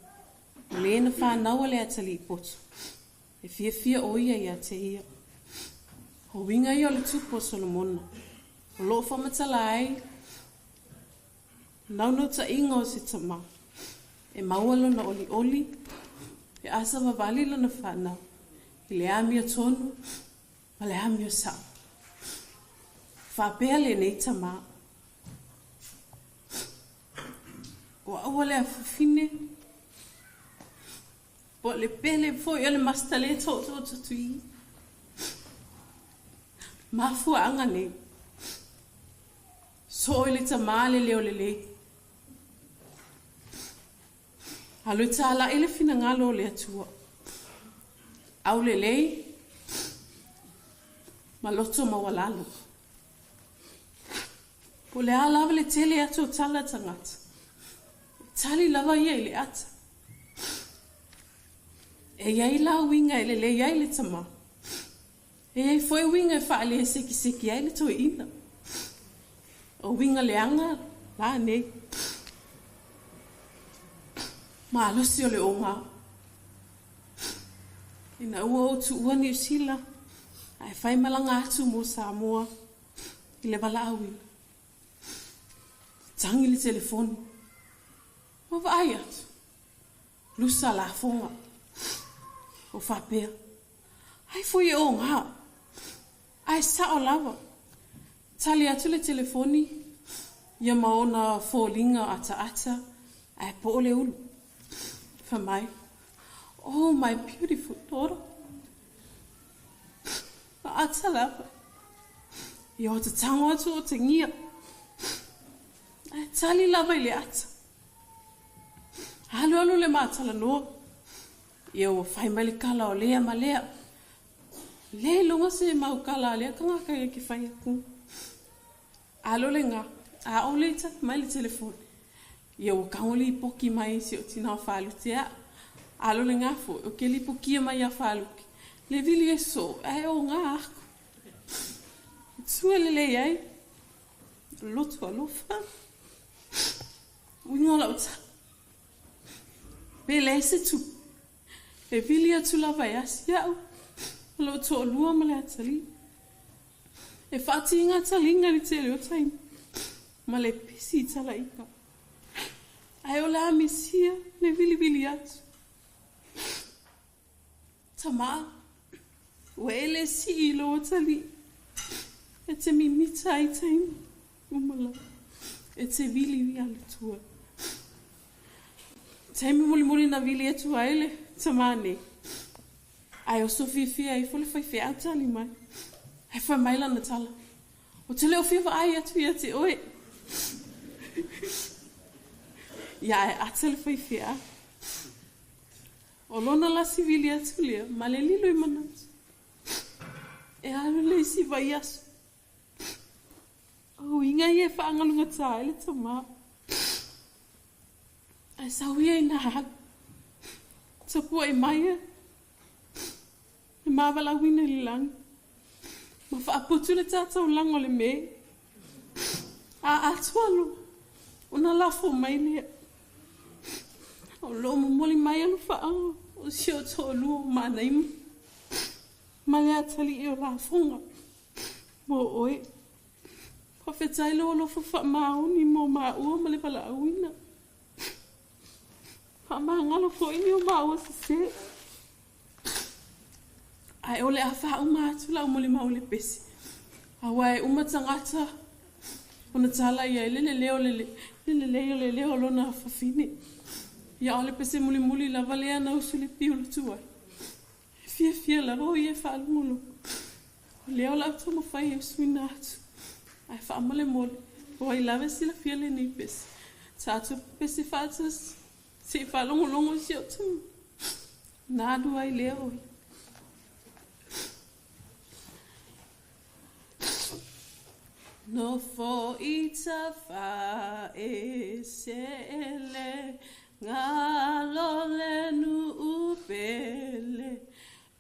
o le na fanaua le atalii poto, e fiafia ʻo ia ia te ia. O uiga ia o le Tupu o Solomona, o loo faamatala ai naunautaiga o se tama, e maua lona olioli, e asavavali lona fanau, i le amiotonu ma le amio sao. Faapea lenei tamā. O au o le afafine, po o le pele foi o le masitaleto o Tootutui. Mafuaaga nei. Soo i le tamā le leo lelei. Alu e tālaʻi le finagalo o le Atua. Aulelei ma loto maualalo. Po o le a lava le tele atu o tala a tagata, e tali lava ia i le ata. E i ai la uiga e lelei ai le tama. E i ai foi uiga e faale sekiseki ai le toeaina. O uiga leaga la nei. Malosi o le oga. Ina ua ou tuua Niu Sila, ae fai malaga atu mo Samoa i le valaauina. Tagi le telefoni. Ua vaai atu. Lusa lafoga. O faapea, Ai foi e oga. Ae sao lava. Tali atu le telefoni ia ma ona foliga ataata ae poo le ulu. Fai mai, Oh my beautiful daughter. Ma ata lava. Ia o tatango atu o tegia. Ae tali lava i le ata. Alualu le matalanoa. Ia ua fai mai le kala o lea ma lea. Le iloga se mau kala a lea tagata ia ke fai aku. Alo le nga, a o le tali mai le telefoni. Ia ua kago lipoki mai si o tina o Falute a. Alo le nga foi, o ke lipokia mai a Faluki. Le vili e so, ae o nga aku. Tua lelei ai, loto alofa. Uiga o lau tala. Pe leai se tupe, e vili atu lava e asi au ma lou toalua ma le atalii. E faatiga taliga i le tele o taimi ma le pisi i talaiga. Ae o le a misia le vilivili atu. Tamā, ua e le sii i lou atalii, e te mimita ai taimi uma lava, e te vili i alu tua. Taimi mulimuli na vili atu ai le tamā nei, ae oso fiafia ifo le faifeau tali mai. Ae fai mai lana tala, Ou te le o fia vaai atu ia te oe. Ia ae ata le faifeau. O lona lasi vili atu lea ma le lilo i manatu. E alu le isi vaiaso. O uiga ia e faagalugatā ai le tamā. Ae sau ia ina alu. Tapuai mai e le mavalauina i le lagi. Ma faaputu le tataulaga o le me. A atoa loa, ona lafo mai lea. O lo o momoli mai alofaaga o si o toalua o Manaima ma le atalii o Lafoga mo oe. Faafetai lou alofa faamaoni mo maua ma le valaauina. Faamagalo foi ni o maua sesē. Ae o le a faauma atu lau molimau i le pese, aua e uma tagata ona tala i ai le lelei o le lelei o le leo o lona fafine. Ia o le pese mulimuli lava lea na usu le piula tuai. E fiafia lava o ia e faalogologo. O lea o lau taumafai e usuina atu. Ae faamolemole, o ai lava e silafia lenei pese. Tatou pese faatasi. Se'i faalogologo si o'u tama na alu ai lea o ia. Nofo i Tafaesele, galo le nuu pele,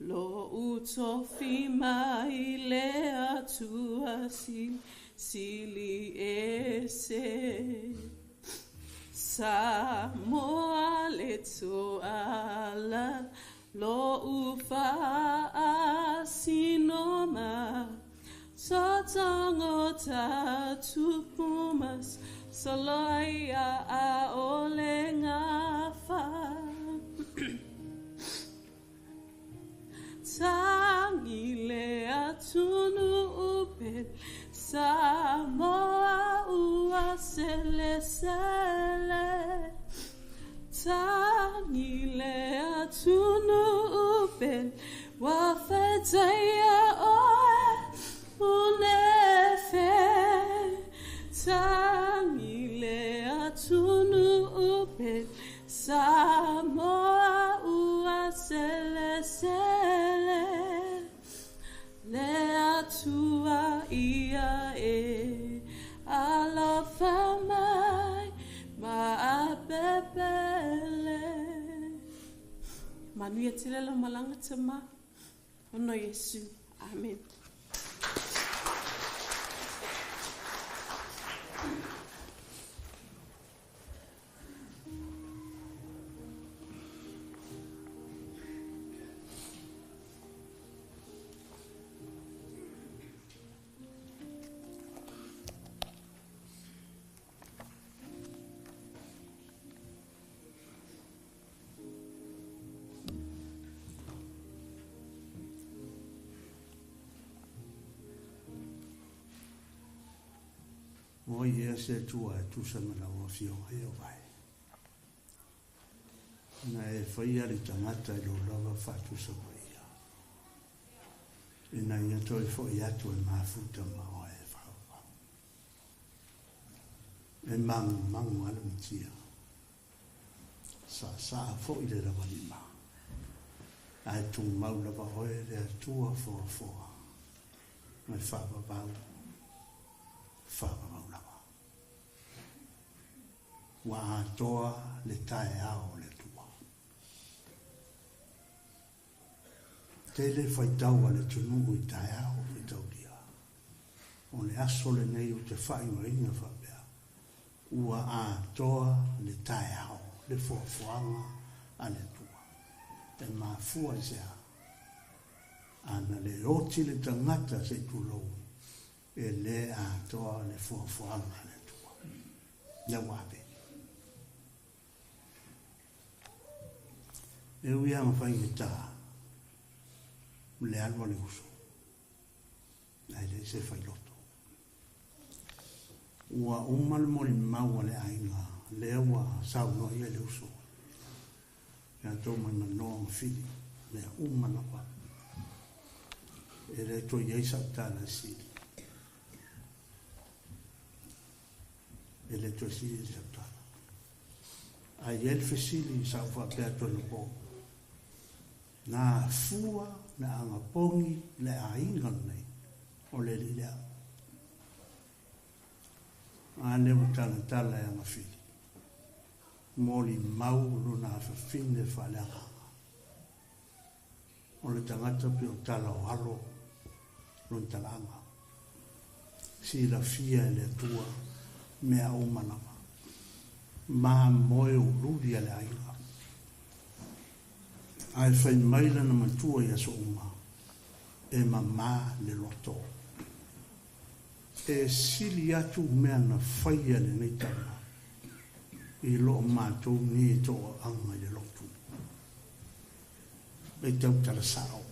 lo'u tofi mai le Atua Silisili Ese. Samoa le toala, lo'u faasinoma, sotago tatupumas, soloia a o le gafa. Tagi le atunuu pele, Samoa ua selesele. Tagi le atunuu pele, ua fetaia oe Punefe. Tagi le atunuu pele, Samoa ua selesele. Le Atua ia e alofa mai ma apepele. Manuia tele lau malaga tama. Ona o Iesu. Amen. O ia se Atua e tusa ma lau Afioga e o vai. Na e faia le tagata i lou lava faatusa ma ia. Ina ia toe fo'i atu e mafuta ma oe e whaapau. E mangumangu a le matia. Sa saa fo'i le lawalima. Ae tumau lava oe le Atua foafoa. Ma e whaapapau. Whaapapau lava. Ua atoa le taeao o le Atua. Tele faitau a le atunuu i taeao o faitaulia. O le aso lenei ou te faaigoaina faapea, ua atoa le taeao, le foafoaga a le Atua. E mafua i se a? Ana le oti le tagata se i tulou, e le atoa le foafoaga a le Atua. Lea ua ave. E ui lava faigata le alu a le uso, ae leai se failoto. Ua uma le molimau a le aiga, lea ua saunoa i ai le uso, ia tou mai manoa ma Fili, mea uma lava. E le toe i ai sau tala e sili. E le toe sili sau tala. Ae i ai le fesili sa ou faapea atu anapo, na afua le agapogi le aiga lenei o le alii lea. A lea ua talatala e Agafili, molimau lona afafine faaleagaga. O le tagata pei o tala o alo lona talaaga. Silafia e le Atua mea uma lava. Mamoe ululi a le aiga. Ae fai mai lana matua i aso uma, e mamā le loto. E sili atu mea na faia e lenei tama i loo matou nei e toaaga i le lotu. E tautala sao.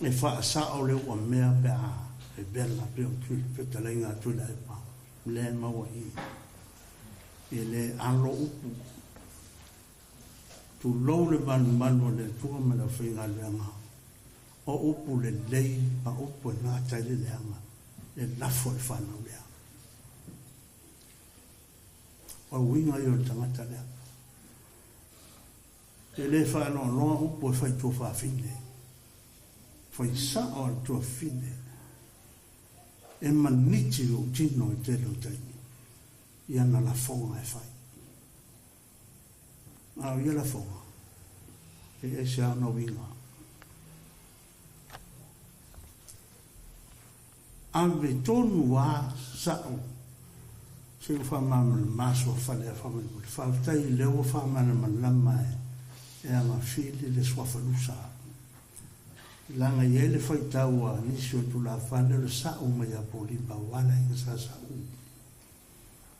E faasao le uamea pe a e vela pe o tui fetalaiga a Tuilaepa. Lea e maua i i le alo upu. Tulou le malumalu o le Atua ma le aufaigaluega, o upu lelei ma upu e gata ai le leaga, e lafo i le fanau lea. O uiga ia o le tagata lea. Te le whaanoanoa upu e whai tuafafine. Whai sao al tuafine. E maniti o tino i te leo taimi. Ia na lafonga e whai. Au ia lafonga. E ese au na winga. Ave tonu wā sao. Se u whamana maso whale a whamana. Whautai leo whamana malama e. E anga fili le swafalusa. Langa i ele whaitaua nisi o tula whale le sao mai a pōlimba wala inga sa sao.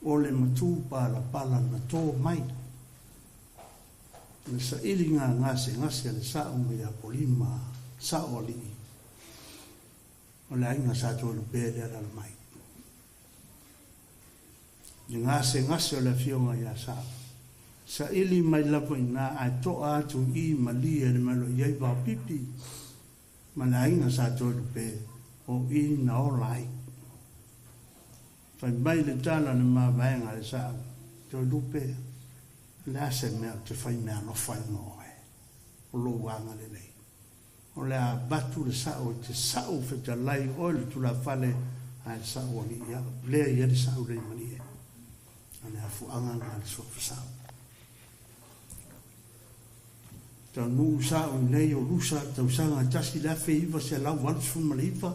O le matu pala pala na tō mai. Le sa ili ngā ngase ngase le sao mai a pōlimba sao alii. O le ainga sa tō lupe le ala mai. Le ngase ngase o le fionga ia sao. Sa ili mai lapa ina ai toa atu i malia le malo i ai pipi. Ma le ainga sa tō lupe o i na ola ai. Whai mai le tala le mawaenga le sa tō lupe. Le ase mea te whai mea no whai ngoe. O lo wanga le nei. O le a batu le sao i te sao whetalai o le tula whale a le sao ali ia. Lea ia le sao le malia. A le afu anga ngā le sua whasao. Tau nuu sa o nei o lusa tau sanga tasi le afe iwa se lau walusu ma le iwa.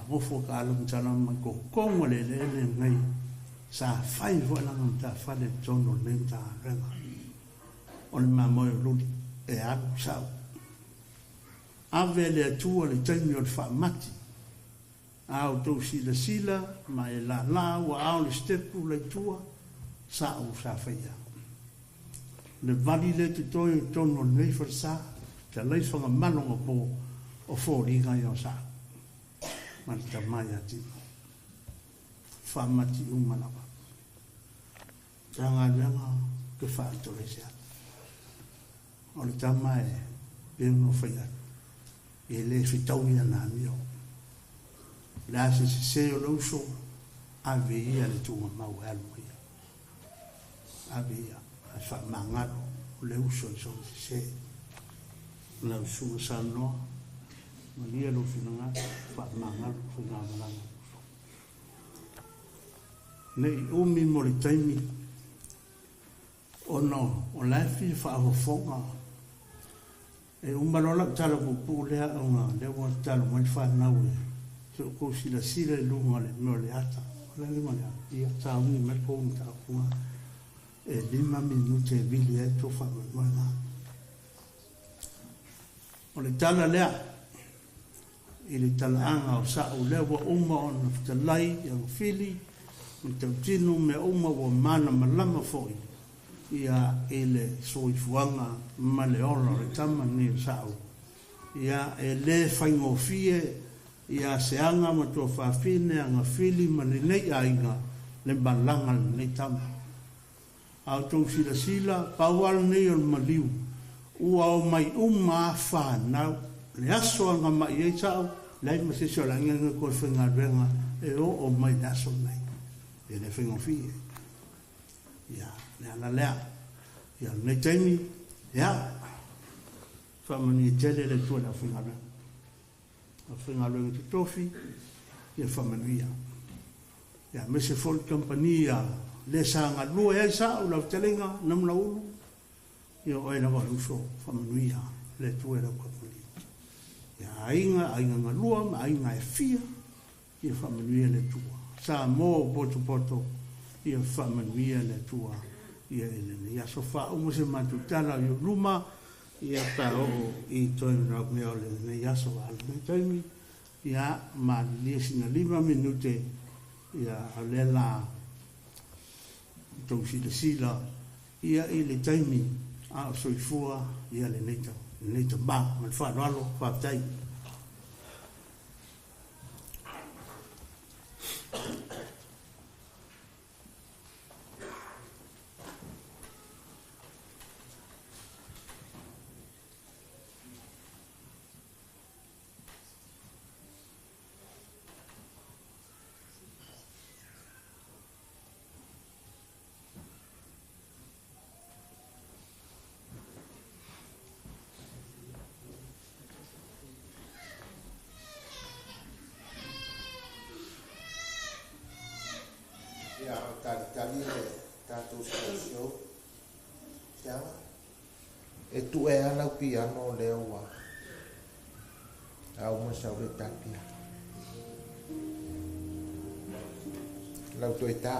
Wha ka alam tala mai ko kongo le le le ngai sa whai fo alanga mta whale tono le mta renga. O le mamoe o luli e alu sao. Ave le atua le taimi o le whaamati. Au tau sila sila ma e la la ua au le stepu le tua sa o sa whaia. Le vali le te toi o tono nei wharsa, te lei whanga malonga po o fōringa i o sa. Ma le tamai a tino. Whamati umalawa. Tanga lenga ke whaatore sea. O le tamai e no whaia. E le whitauia nā mio. Le ase se se o lauso, ave ia le tunga mau e alu ia. Ave ia. A wha mangalo o le uso i so se la usunga sa noa malia lo finanga wha mangalo wha malanga uso nei umi mo le taimi o no o laifi wha ahofonga e umalo la tala pupu lea o ngā lea tala mai whanau e se o kou sila sila i lunga le meo le ata o le lunga le ata ia tāungi mai kounga tāpunga e 5 minute e vili e tō whaamanoa. O le tala lea, i le talaanga o sao lea wa uma o na whitalai, i ang whili, o tautino mea uma wa mana malama foi, ia e le soifuanga ma le ola o le tama ni o sao. Ia e le whaingofie, ia se anga ma tō whawhine, anga whili ma le nei ainga, le malanga le nei tama. Au tō sila sila, pau nei o le maliu. Ua o mai uma a whanau. Le aso anga mai ei sao, le ai masese o la nganga koe whenga renga, e o o mai le aso nei. E le whengofie. Ia, le ala lea. Ia, nei taimi, ia, whamani e tele le tua le whenga renga. A whenga renga te tofi, ia whamanuia. Ia, mese fol kampania, le sanga lua e sa o lau telenga namla ulu ia o e lava uso whamanuia le tua e lau kapuni. Ia ainga, ainga ngalua ma ainga e fia ia whamanuia le tua. Sa mō poto poto ia whamanuia le tua ia elene. Ia so wha umu se matutala i o luma ia pa o i toi rau mea o le nei aso wa alu taimi ia ma lia sina 5 minute ia a le la tau sila sila ia i le taimi a o soifua ia le neita ma ma le whanalo whātai. Faatalitali le tatou slideshow. Seaga. E tu'e a lau piano o lea ua a uma sau le tapia. Lau toe tā.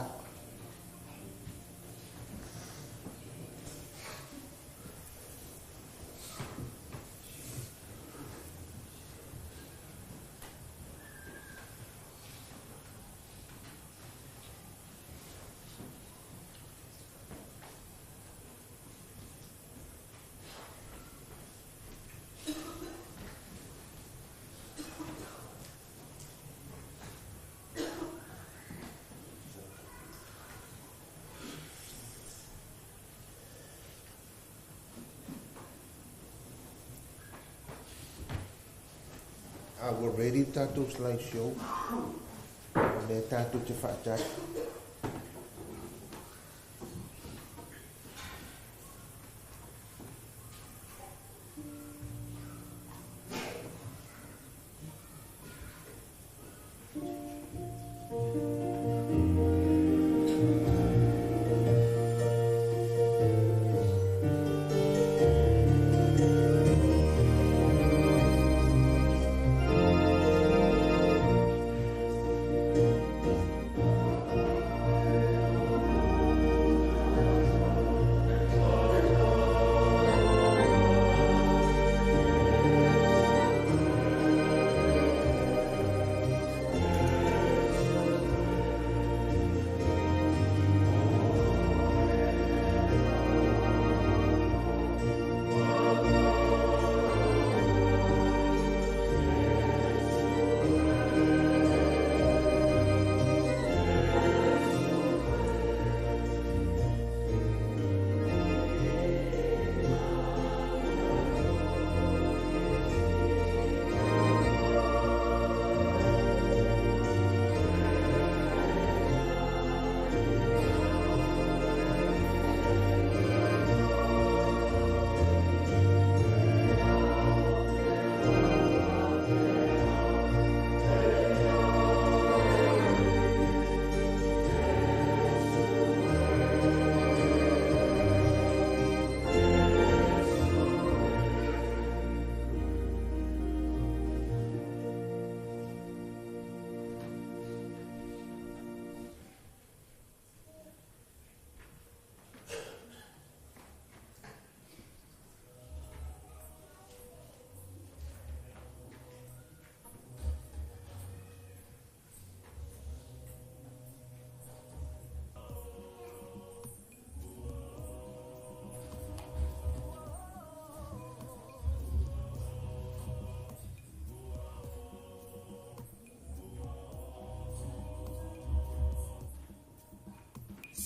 Ua ready tatou slideshow. O lea tatou te faatali.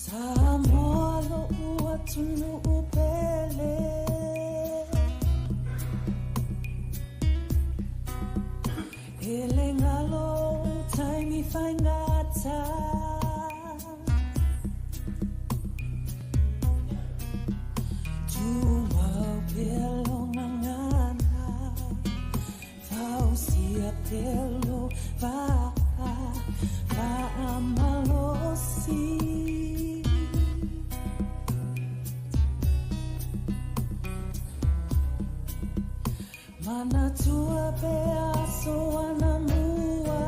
Samoa lo'u atunu'u pele E le galo taimi faigata Tumau pea lona gagana Fausia pea lo va'a Fa'amalosi Manatua pea aso anamua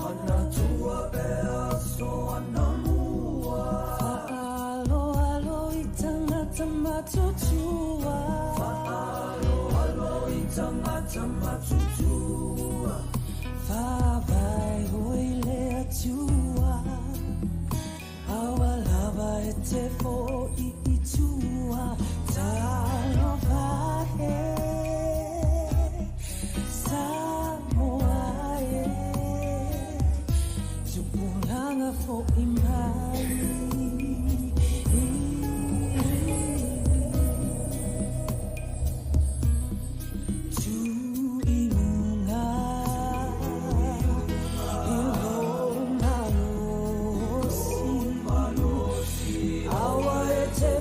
Manatua pea aso anamua Fa'aloalo i tagata matutua Fa'aloalo i tagata matutua Fa'avae hoi le Atua Aua lava e te fo'i i tua Talofa e Samoa e Tupulaga fo'i mai Tu'iluga e lou malosi Aua e te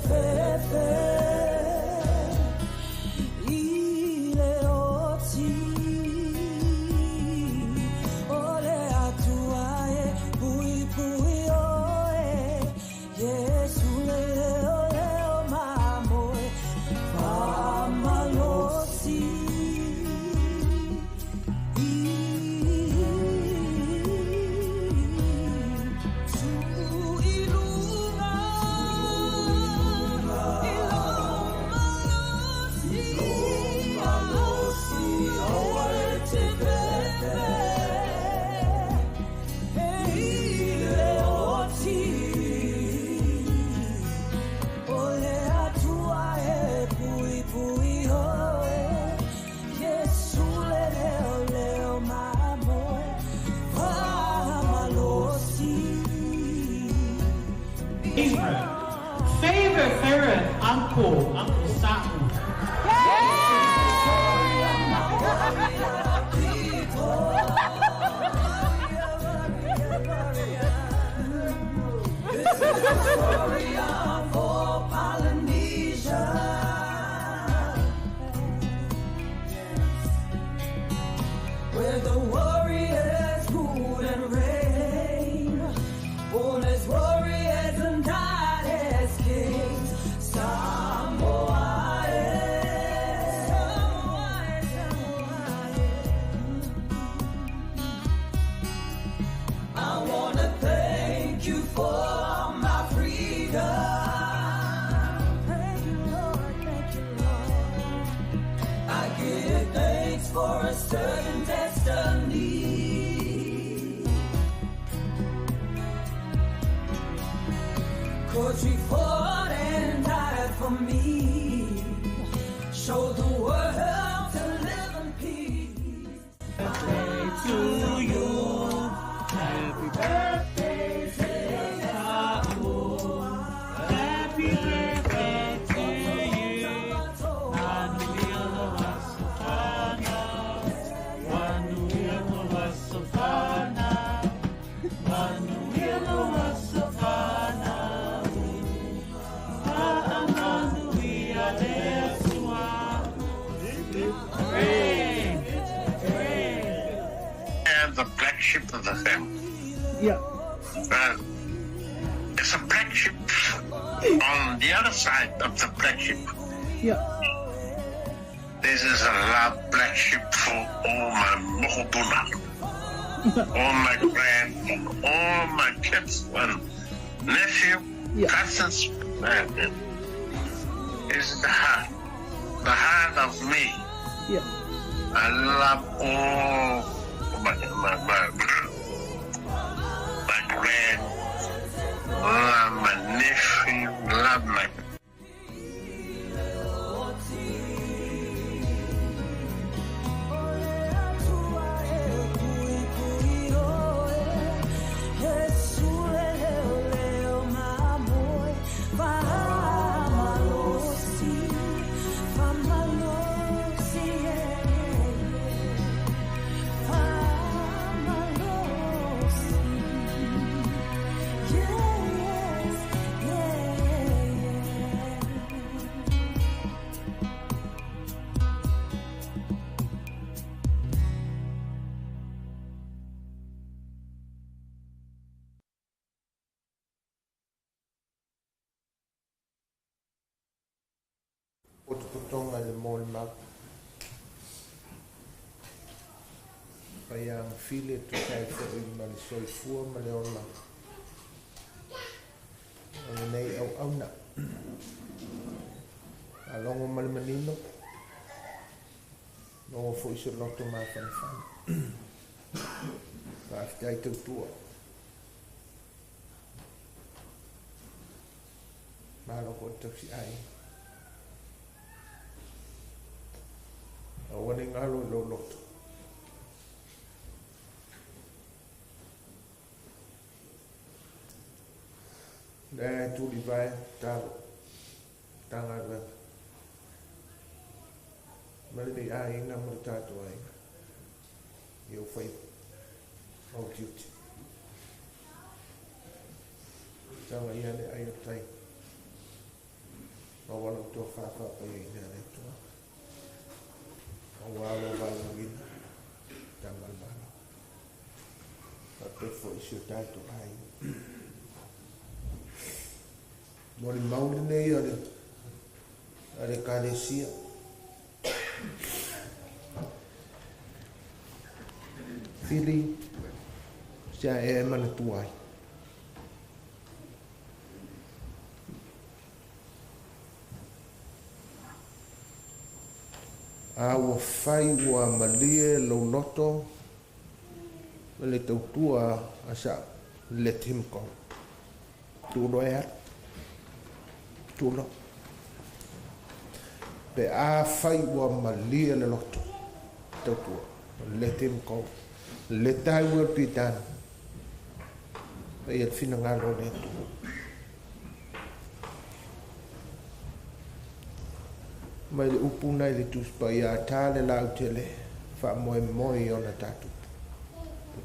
her favorite uncle, Uncle Sa'u. This is the story of all Polynesia. Where the warriors rule and reign, born as warriors and died as kings. Samoa, eh. Samoa, Samoa, eh. I wanna thank you for my freedom. Thank you, Lord, thank you, Lord. I give thanks for a certain destiny. 'Cause you fought and died for me. Showed the world to live in peace. To you. Happy birthday to Sa'u. Happy birthday to you. Manuia lou aso fanau. Manuia lou aso fanau. Manuia lou aso fanau. Fa'amanuia le Atua. Hooray! Hooray! And the black sheep of the family. Yeah. It's a black sheep on the other side of the black sheep. Yeah. This is a love black sheep for all my mokopuna, all my grand, all my kids and nephew, cousins. It's the heart of me. Yeah. I love all my grand, love my nephew, love my Yes, yeah. Potopotoga i le molimau. Paia agafili e tusa ai fo'i ma le soifua ma le ola o lenei auauna. Faalogo ma le manino, maua fo'i se loto mafanafana. Faafetai tautua. Malo fo'i le tausi'aiga. Aua ne i galo i lou loto. Lea e tulivae tatalo Matagaluega ma lenei aiga ma le tatou aiga i ou faiva ma ou tiute. Taga ia le ai o le tai maua lau tofa faapaiaina e le Atua aua lou valaauina tama o le Malo. Faapea foi i si o tatou aiga. Molimau lenei a le a le Ekalesia. Fili, se a ea e manatua ai. A ua fai ua malie lou loto ma le tautua a sa let him go. Tuu loa e alu. Tuu loa. Pe afai ua malie le loto, tautua. Let him go. Let thy will be done. Faia le finagalo o le Atua. Mai le upu na i le Tusi Paia, a ta le lautele, faamoemoe i ona tatupu.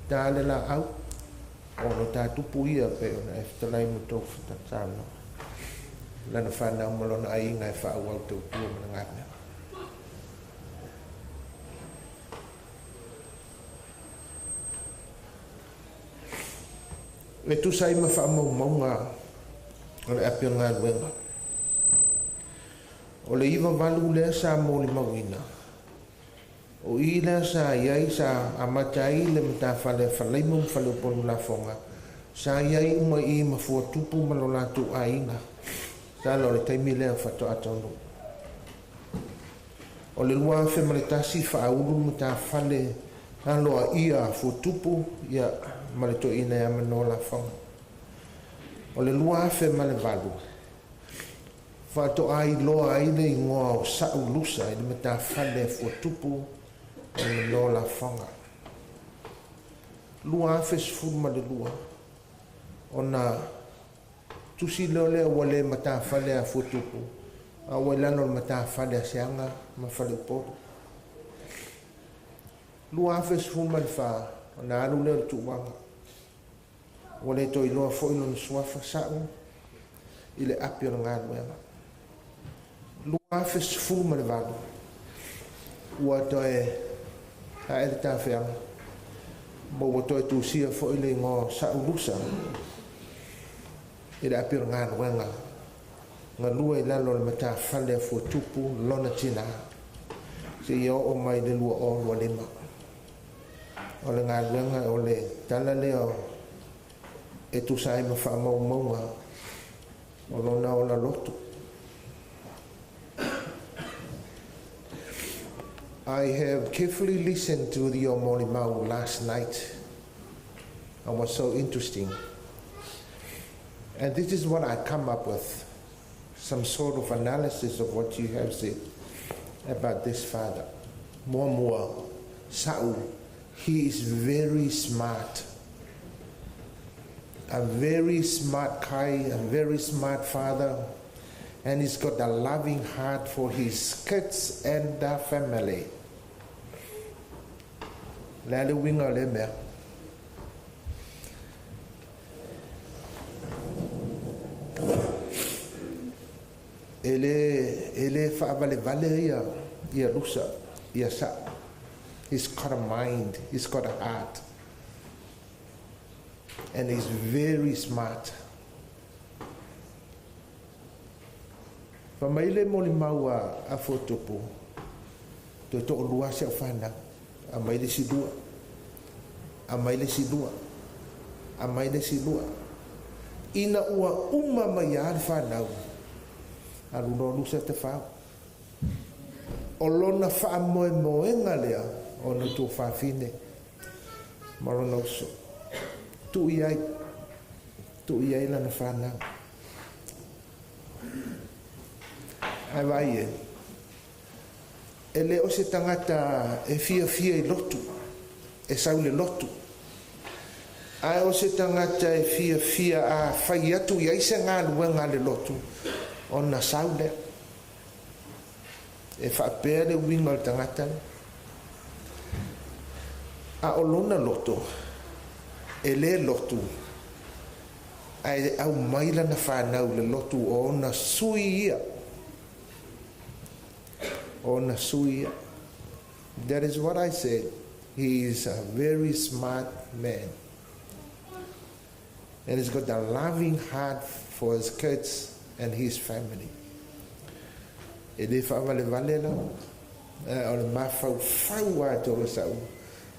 Ta le laau, o lo tatupu ia pe ona e fetalai ma tou saunoa. Lana whanau ma lona aiga e faaauau tautua ma le galuega. E tusa ai ma faamaumauga o le api o le galuega. O le 98 lea sa molimauina, o i lea sa i ai sa amata ai le matafale a Falaimu ma Faleupolu Lafoga, sa i ai uma i i ma Fuatupu ma lo latou aiga, tala o le taimi lea faatoa taunuu. O le 2001 faaulu le matafale aloaia a Fuatupu ia, ma le toeaina ia Manoa Lafoga. O le 2008, faatoa iloa ai le igoa o Sa'u Lusa i le matafale a Fuatupu ma le Manoa Lafoga. 2012, ona tusi lea lea ua le matafale a Fuatupu, a ua i lalo o le matafale a Seaga ma Faleupolu. 2014, ona alu lea o le tuuaga. Ua le toe iloa foi lona suafa Sa'u i le api o le galuega. 2018, ua toe ae le tafeaga, ma ua toe tusia foi le igoa o Sa'u Lusa i le api o le galuega, galue i lalo o le matafale a Fuatupu lona tina, seia oo mai le 2025. O le galuega o le tala lea e tusa ai ma faamaumauga o lona ola lotu. I have carefully listened to the molimau last night. It was so interesting. And this is what I come up with, some sort of analysis of what you have said about this father. Muamua, Sa'u, he is very smart. A very smart guy, a very smart father, and he's got a loving heart for his kids and the family. Le a le uiga o lea mea. E le, e le faavalevale ia, ia Lusa, ia Sa'u. He's got a mind, he's got a heart. And he's very smart. Fai mai le molimau a, a Fuatupu, toe toalua si au fanau, aumai le isi lua, aumai le isi lua, aumai le isi lua. Ina ua uma mai lava le fanau, alu loa Lusa tafao. O lona faamoemoega lea o ona tuafafine ma lona uso. Tuu i ai, tuu i ai lana fanau. Ae vaai e, e le o se tagata e fiafia i lotu, e sau i le lotu, ae o se tagata e fiafia a fai atu i ai se galuega a le lotu, ona sau lea. E faapea le uiga o le tagata lea. A o lona loto, e le lotu, ae aumai lana fanau i le lotu o ona sui ia. O ona sui ia. That is what I said. He is a very smart man. And he's got a loving heart for his kids and his family. E le faavalevale la, o le mafaufau atoa o Sa'u,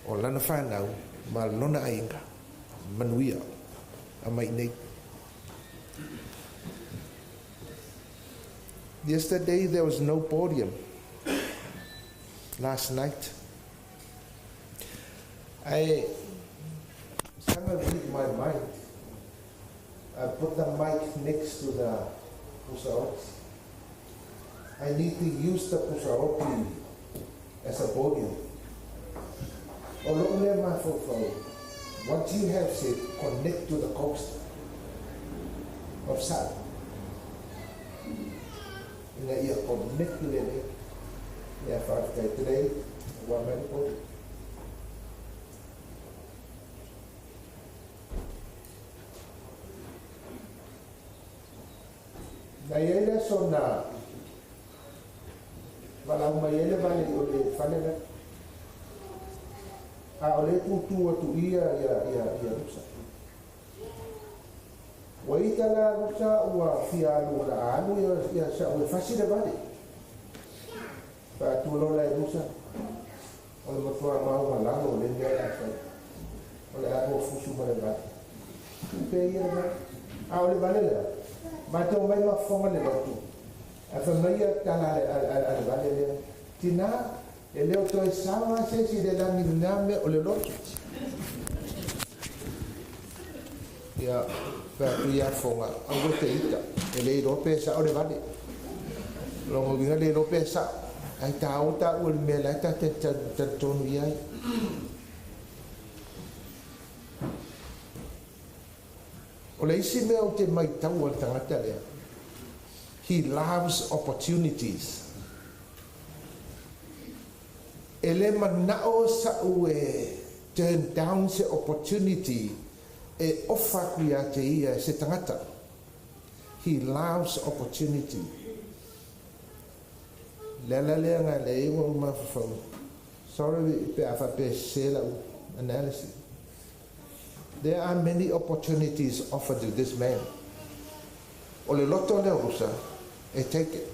o lana fanau ma lona aiga, manuia aumai nei. Yesterday there was no podium. Last night. I somehow read my mind. I put the mic next to the pusaoti. I need to use the pusaoti as a podium. O lou lea mafaufau, what you have said connect to the coast of Sa'u. Ina ia connect lelei. Ia faafetai today ua mai le podi. Na iai le aso na valaau mai ai le vale o le fale lea. A o le tutu atu ia ia ia ia Lusa. Ua ita la Lusa ua fia alu la alu ia ia sa ua fasi le vale. Faatu loa e Lusa. O le matua mau malalo o le mea la fai. O le alu fusu ma le vale. Tu pe ia le vale. A o le vale lea. Matou mai mafofoga le lotu. A fa mai ia tala a le vale lea. Tina, e le o toe sawa se isi i le lagi i lena mea o le lotu. Ia, fai atu ia Foga, aua e te ita, e le iloa pe sao le vale. O lona uiga le iloa pe sao. Ae taua taua i le mea la e ta te talitonu i ai. O le isi mea ou te maitaua i le tagata lea, he loves opportunities. E le manao sa'u e turn down se opportunity e ofa aku ia te ia e se tagata. He loves opportunity. Le ala lea na le iuga ou mafaufau, sorry pe a faapea e sese la'u analysis. There are many opportunities offered to this man. O le loto lea o Rusa, e take it.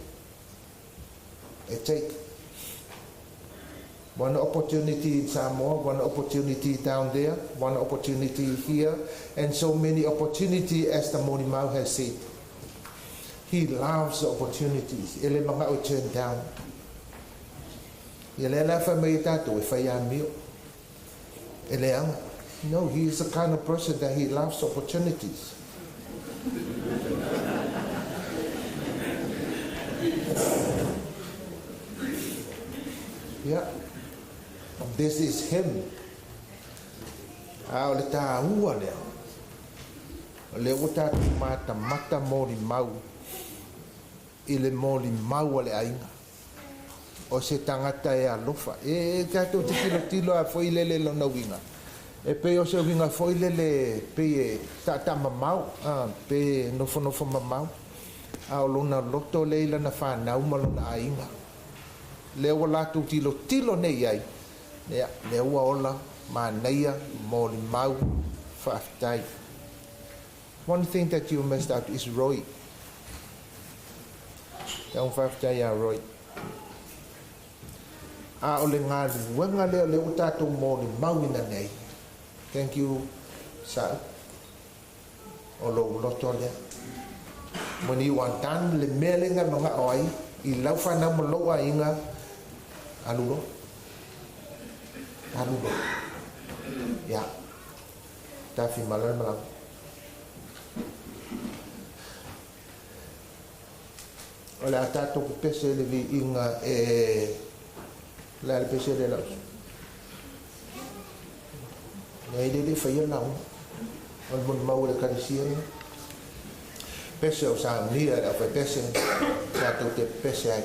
E take. One opportunity in Samoa, one opportunity down there, one opportunity here, and so many opportunity as the Molimau has said. He loves the opportunities. E le mana'o e turn down. Ia lea la e fai mai ai tatou, e fai amio. E leaga. No, he is the kind of person that he loves opportunities. Yeah. This is him. A o le tāua lea. O lea ua tatou matamata molimau i le molimau a le aiga. O se tagata e alofa. E tatou te tilotilo a foi lele lona uiga. E pei o se uiga foi lele pei e taataa mamao, a, pe nofonofo mamao. A o lona loto lea i lana fanau ma lona aiga. Lea ua latou tilotilo nei i ai, ia, lea ua ola, manaia, molimau, faafetai. One thing that you missed out is Roy. Taun faafetai ia Roy. A o le galuega lea o lea ua tatou molimauina nei. Thank you, Sa'u. O lou loto lea. When you are done le mea lea na mana'o ai i lau fanau ma lou aiga, alu loa. Alu loa. Ya. Tafimala le malaga. O le a tatou pepese i le viiga e le a le pese lea lau. Nei le le faia lauga. O le molimau a le Ekalesia lea. Pese o saunia e le aufaipese, tatou te pepese ai.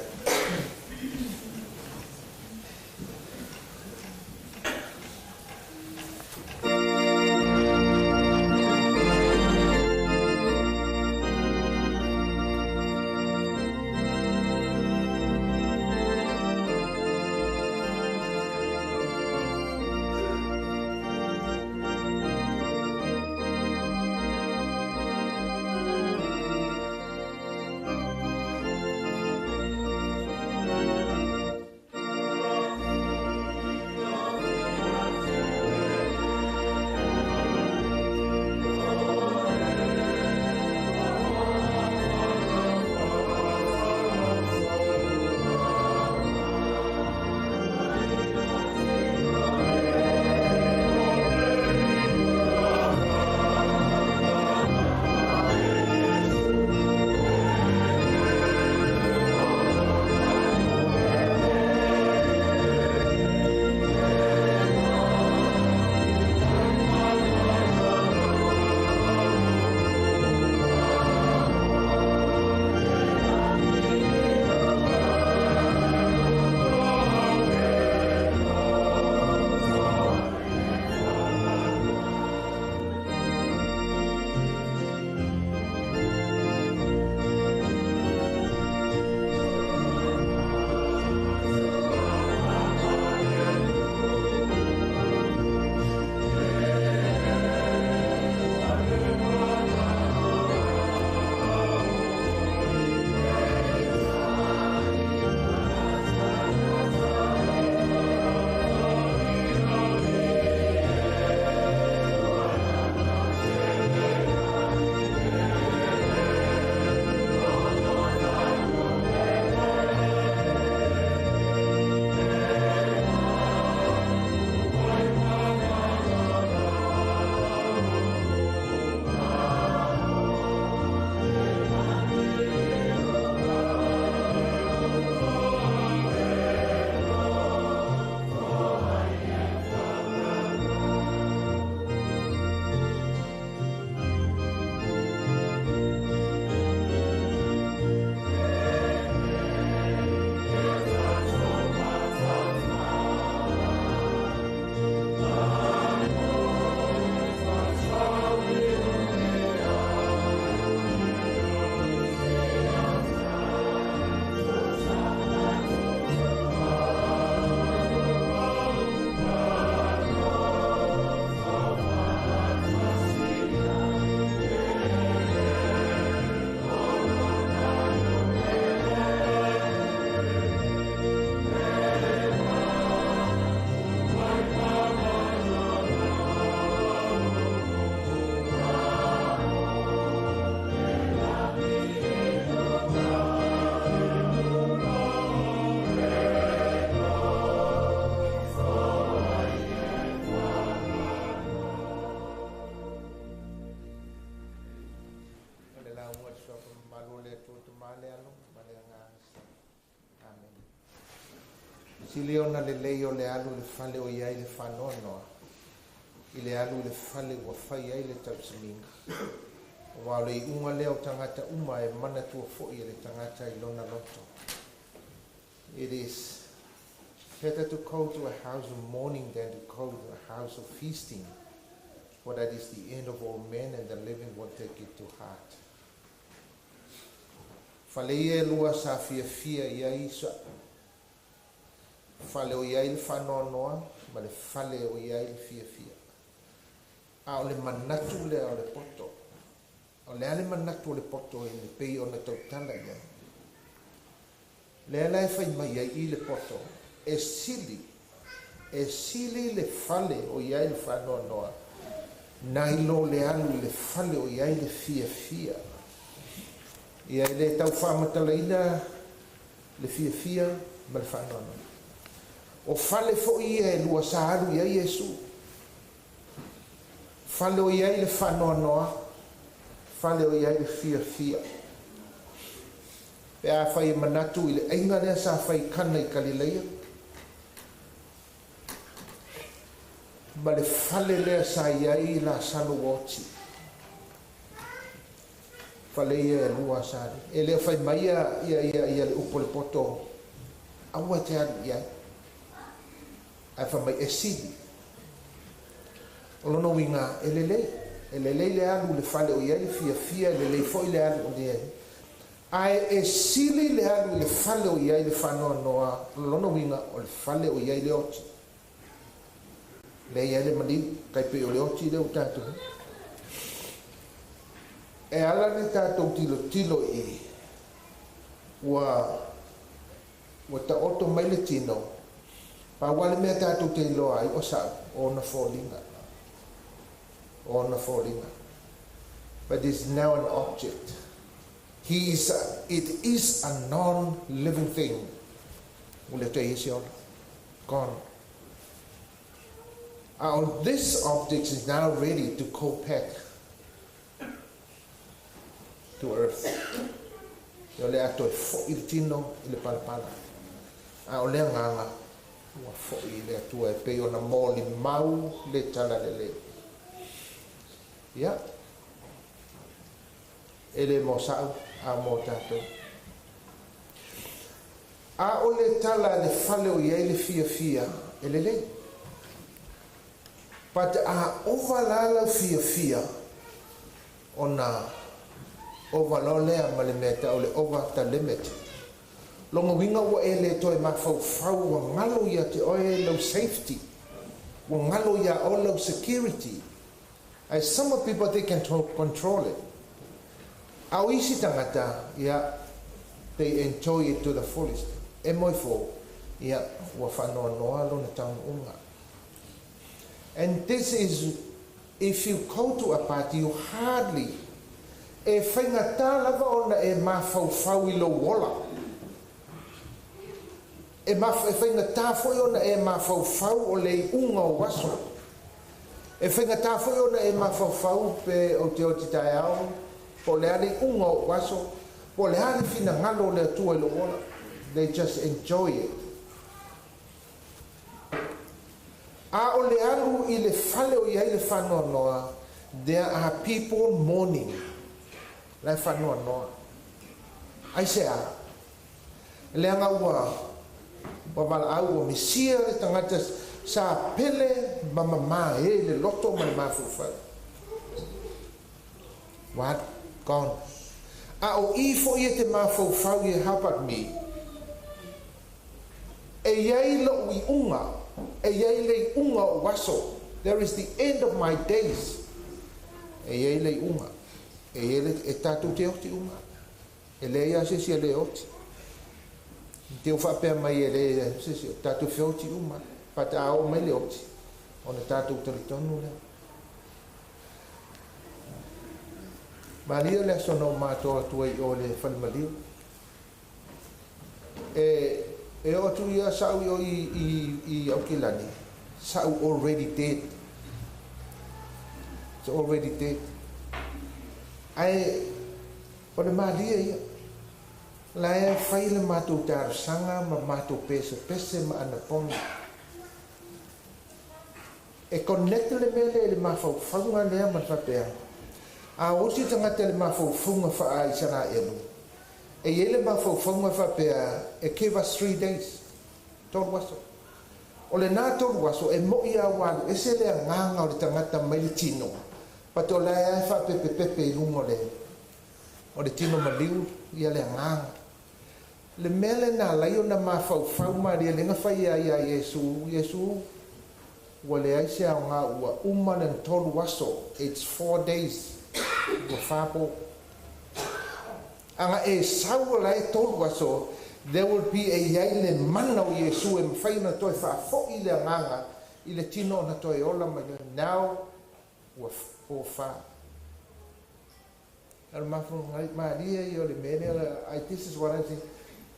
Sili ona lelei o le alu i le fale o i ai le faanoanoa, i le alu i le fale ua fai ai le tausamiga. Auā o le iuga lea o tagata uma e manatua foi e le tagata i lona loto. It is better to go to a house of mourning than to go to a house of feasting, for that is the end of all men, and the living will take it to heart. Fale ia e lua sa fiafia i ai sa fale o i ai le faanoanoa ma le fale o i ai le fiafia. A o le manatu lea o le poto. O le a le manatu o le poto i le pei ona tautala i ai? Lea la e fai mai ai i le poto, e sili, e sili le fale o i ai le faanoanoa, nai lo le alu i le fale o i ai le fiafia. Ia e le tau faamatalaina le fiafia ma le faanoanoa. O fale foi ia e lua sa alu i ai Iesu. Fale o i ai le faanoanoa, fale o i ai le fiafia. Pe afai e manatu i le aiga lea sa fai i Kana i Kalileia, ma le fale lea sa i ai Lasalo ua oti. Fale ia e lua sa alu. E le o fai mai ia, ia, ia, ia le upu a le poto, aua e te alu i ai. Ae fai mai e sili. O lona uiga, e lelei. E lelei le alu i le fale o i ai le fiafia, e lelei foi le alu o i ai. Ae e sili le alu i le fale o i ai le faanoanoa, o lona uiga, o le fale o i ai le oti. Lea e i ai le maliu, tai pei o le oti lea ua tatou. E ala le tatou tilotilo i ua Ua taoto mai le tino, pau lava le mea tatou te iloa ai o sa'u, o ona foliga. O ona foliga. But is now an object. He is a, it is a non-living thing. Ua le toe i ai se ola. Gone. A o this object is now ready to go back to earth. O le a toe fo'i le tino i le palapala, a o le agaga ua fo'i i le Atua e pei ona molimau le talalelei. Ia, e le mo sa'u, a mo tatou. A o le tala a le fale o i ai le fiafia, e lelei. But a ova la lau fiafia ona ova loa lea ma le mea e tau le over the limit. Lona uiga ua e le toe mafaufau ua galo ia te oe lau safety, ua galo ia oe lau security. Ae some of people they can control it. A o isi tagata, ia, they enjoy it to the fullest. E moe fo, ia, ua faanoanoa lona taunuuga. And this is if you go to a party you hardly e faigata lava ona e mafaufau i lou ola. E, maf, e faigata foi ona e mafaufau o le iuga o aso. E faigata foi ona e mafaufau pe ou te oti taeao, po o le a le iuga o ou aso, po o le a le finagalo o le Atua i lou ola. They just enjoy it. A o le alu i le fale o i ai le faanoanoa, there are people mourning. La e faanoanoa. Aisea? Leaga ua ua valaau, ua misia le tagata sa pele ma mamā e le loto ma le mafaufau. Ua alu. Gone. A o i foi e te mafaufau i e how about me? E i ai loʻu iuga, e i ai le iuga o ou aso, there is the end of my days. E i ai le iuga, e i ai le, e tatou te oti uma. E leai lava se isi e le oti. Te u faapea mai e leai se isi, tatou feoti uma. But a oo mai le oti, ona tatou talitonu lea. Malie le aso na ou matoa atu ai i o i le fale maliu. E, e oo atu ia sa'u i o i, i, i Aukilani, sa'u already dead. It's already dead. Ae, o le malie ia. La e fai le matou talosaga ma matou pesepese ma anapogi. E connect le mea lea i le mafaufauga lea ma le faapea, A oti tagata i le mafaufauga faa-Isaraelu, e i ai le mafaufauga faapea, e give us 3 days, 3 aso. O lena 3 aso e mo'i a ua alu ese le agaga o le tagata mai le tino, but o la e faapepepepe i luga o le tino maliu ia le agaga. Le mea lena alai ona mafaufau malie lega fai ai ia Iesu, Iesu ua leai se aoga ua uma le 3 aso, it's 4 days, ua 4 po. Aga e sau o la e 3 aso, there will be e iai le mana o Iesu e mafai ona toe faafo'i le agaga i le tino ona toe ola mai le now ua po 4. O le mafaufau malie ia o le mea lea, this is what I think.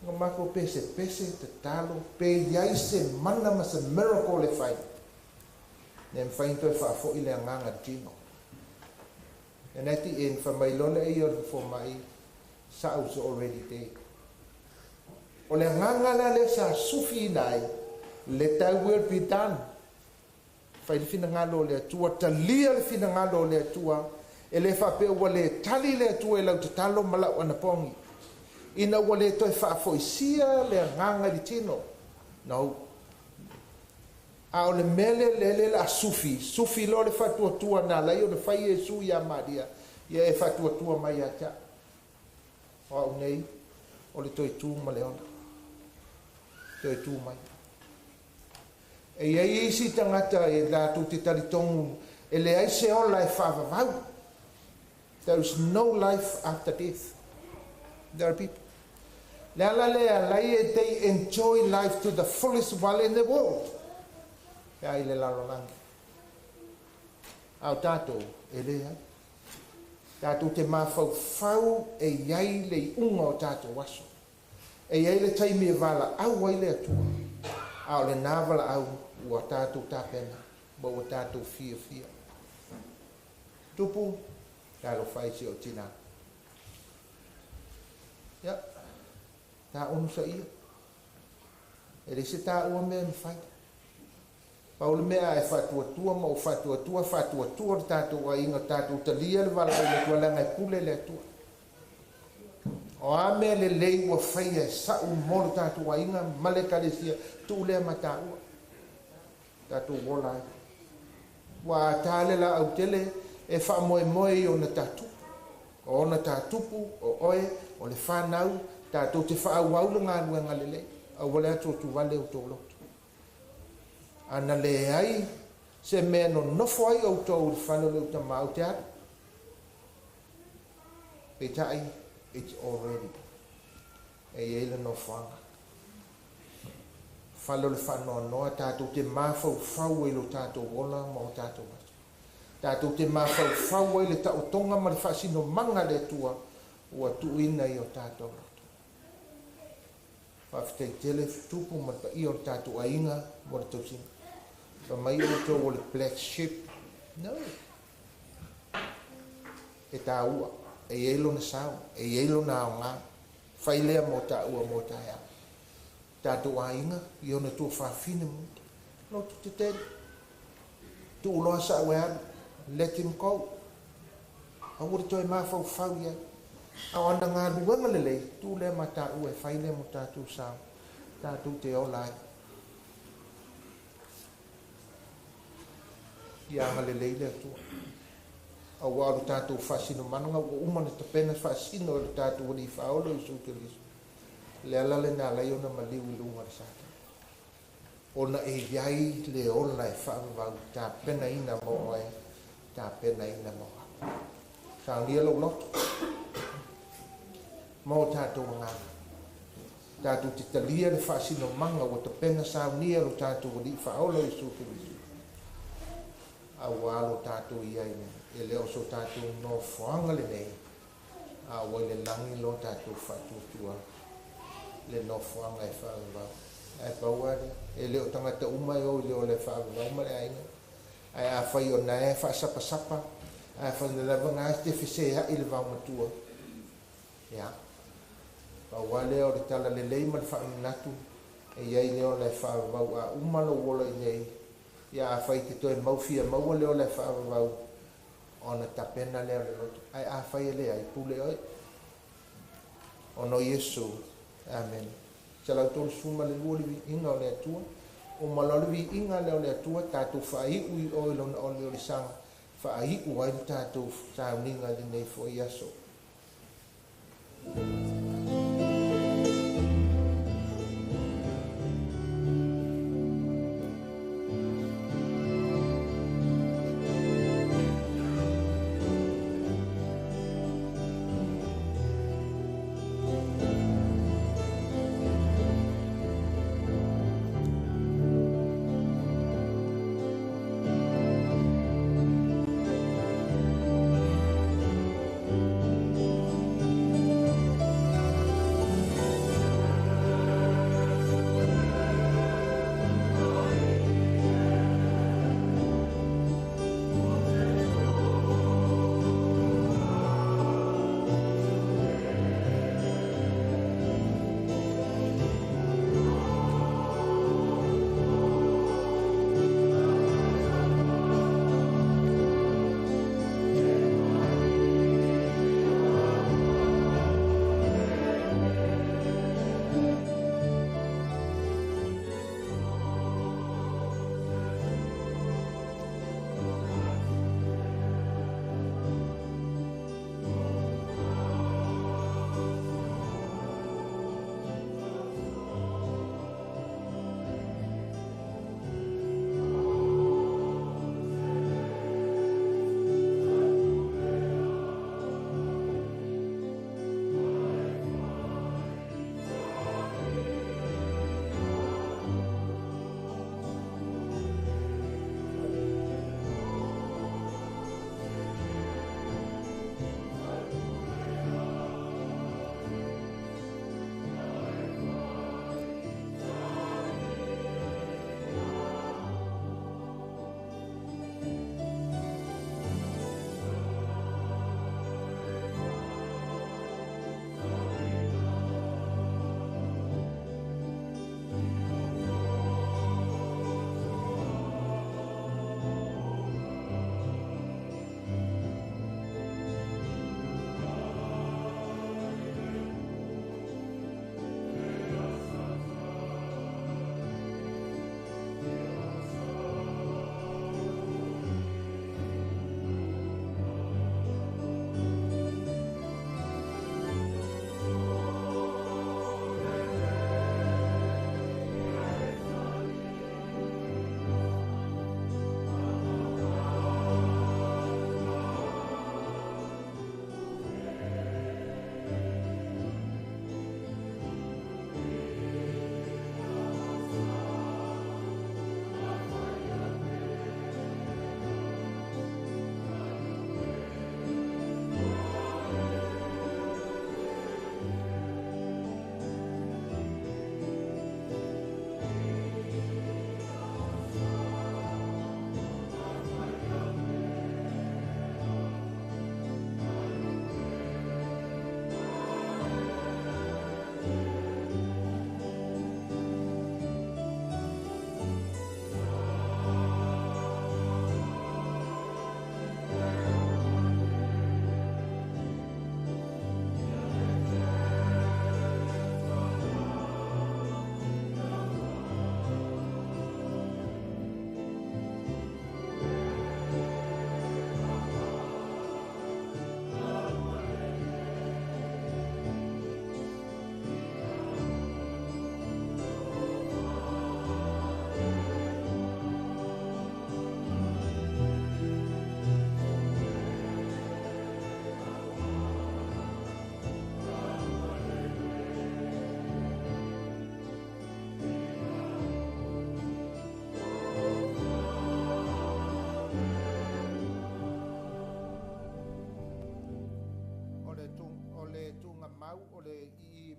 Nga matou pesepese tatalo pe iai se mana ma se miracle le fai. Ne mafai ona toe faafo'i le agaga le tino. And at the end, fa mai loa lea ia o le fomai, Sa'u's already dead. O le agaga la lea sa sufi ina ai, let thy will be done. Fai le finagalo o le Atua, talia le finagalo o le Atua, e le faapea ua le tali le Atua i lau tatalo ma lau anapogi. Ina ua le toe faafoisia le agaga i le tino. No. A o le mea lea le le la sufi, sufi loa le faatuatua na alai ona fai Iesu ia Maria, ia e faatuatua mai ia te au. O au nei, o le toe tu ma le ola. Toe tu mai. E iai isi tagata e latou te talitonu e leai se ola e faavavau. There is no life after death. There are people. Le ala lea alai e they enjoy life to the fullest while in the world. Pe ai le lalolagi. A o tatou, e leai. Tatou te mafaufau e iai le iuga o tatou aso. E iai le taimi e valaau ai le Atua. A o lena valaau ua tatou tapena, ma ua tatou fiafia. Tupu, talofa e si o tina. Ia, ta onu sa ia. E le se ta ua mea mawhai. Pau le mea e faatuatua ma o faatuatua, faatuatua le tatou aiga, tatou talia le valaau le Atua leaga e pule le Atua. O a mea lelei ua faia e sa'u mo le tatou aiga ma le ekalesia, tuu lea ma taua. Tatou ola ai. Ua ata le laau tele e faamoemoe i ona tatupu. O ona tatupu, o oe, o le whanau, tatou te faaauau le galuega lelei. Aua le atu atu vale o tou loto. Ana leai se mea nonofo ai outou i le fale o le utama au te alu. Peitai, it's already. E iai le nofoaga. Fale o le faanoanoa tatou te mafaufau ai lo tatou ola ma o tatou aso. Tatou te mafaufau ai le taotoga ma le faasinomaga le Atua ua tuuina i o tatou loto. Faafetai tele tupu ma le paia o le tatou aiga mo le tausiga. Fa mai outou o le black sheep. No. E tāua. E iai lona sao. E iai lona aoga. Fai lea mo tāua mo taeao. Tatou aiga i ona tuafafine mo. Loto tetele. Tuuloa sa'u e alu. Let him go. Aua le toe mafaufau i ai. A o ana galuega lelei, tuu lea ma tāua e fai lea mo tatou sao. Tatou te ola ai. Ia agalelei le Atua. Aua o le tatou faasinomanaga ua uma na tapena faasino e le tatou Alii Faaola Iesu Keriso. Le ala lena alai ona maliu i luga o le Satani. Ona e iai le ola e faavavau tapenaina mo oe, tapenaina mo au. Saunia lou loto. Mo tatou agaga. Tatou te talia le faasinomaga ua tapena saunia lo tatou Alii Faaola Iesu Keriso. Aua lo tatou iai nei. E le o so tatou nofoaga lenei. A ua i le lagi lo tatou faatuatua le nofoaga e faavavau. Ae pau lava lea. E le o tagata uma e o i le o le faavavau ma le aiga. Ae afai o na e faasapasapa, ae afai na lava na te feseai le vaomatua. Ia. Pau lea o le talalelei ma le faamanatu e iai le ola e faavavau a uma lou ola i nei. Ia afai te toe maufia maua le ola e faavavau ona tapena lea o le loto. Ae afai e leai pule oe. Ona o Iesu. Amen. 132 le viiga o le Atua. O ma loa le viiga lea o le Atua tatou faaiu i oe lona oliolisaga faaiu ai le tatou sauniga i lenei foi aso.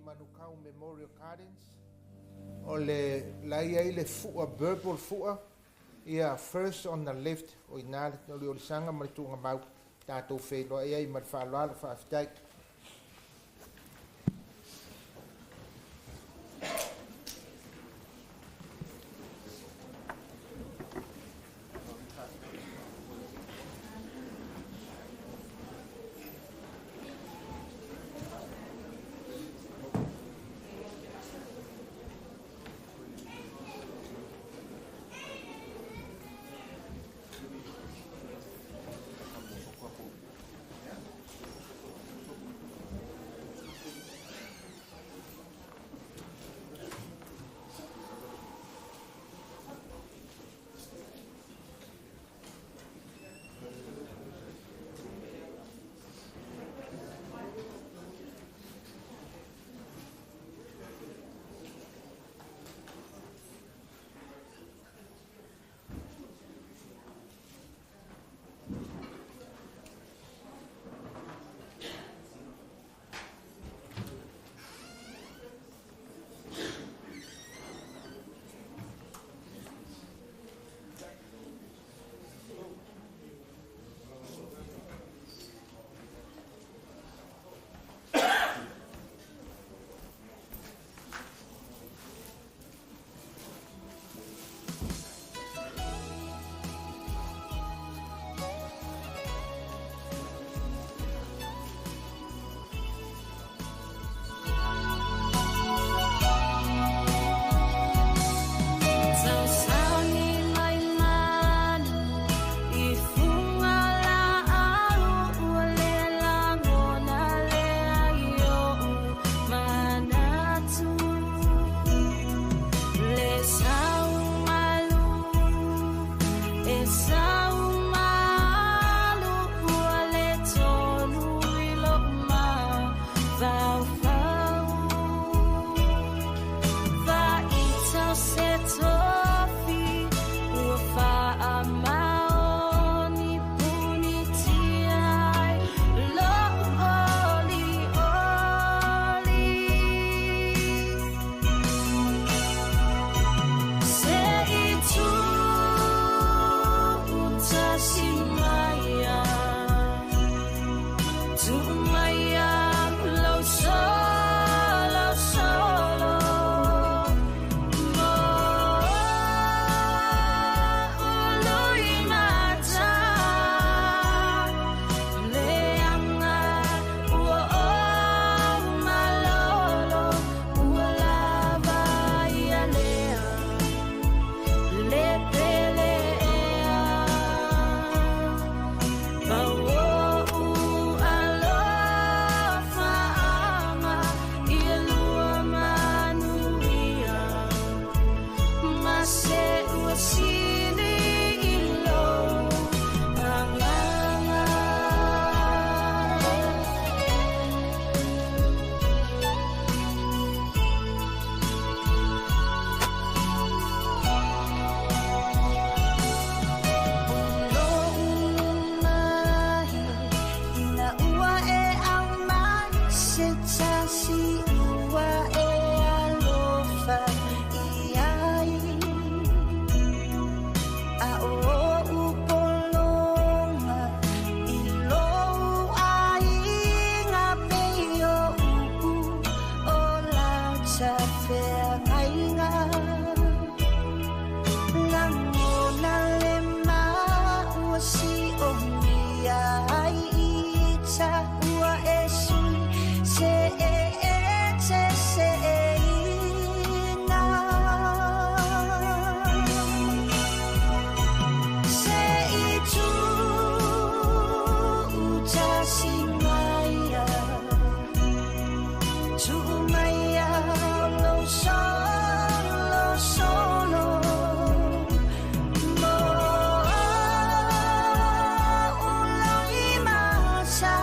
Manukau Memorial Gardens. O le lai ai le fua, purple fua, ia first on the left, o ina le oliolisaga ma le tuugamau tatou feiloai ai ma le faaaloalo faafetai. feagaiga lagona le maua siomia ai i taua e sui se e e te seʻeina se i tuʻutasi mai ia tuʻu mai ia lou solo solo mo uloimata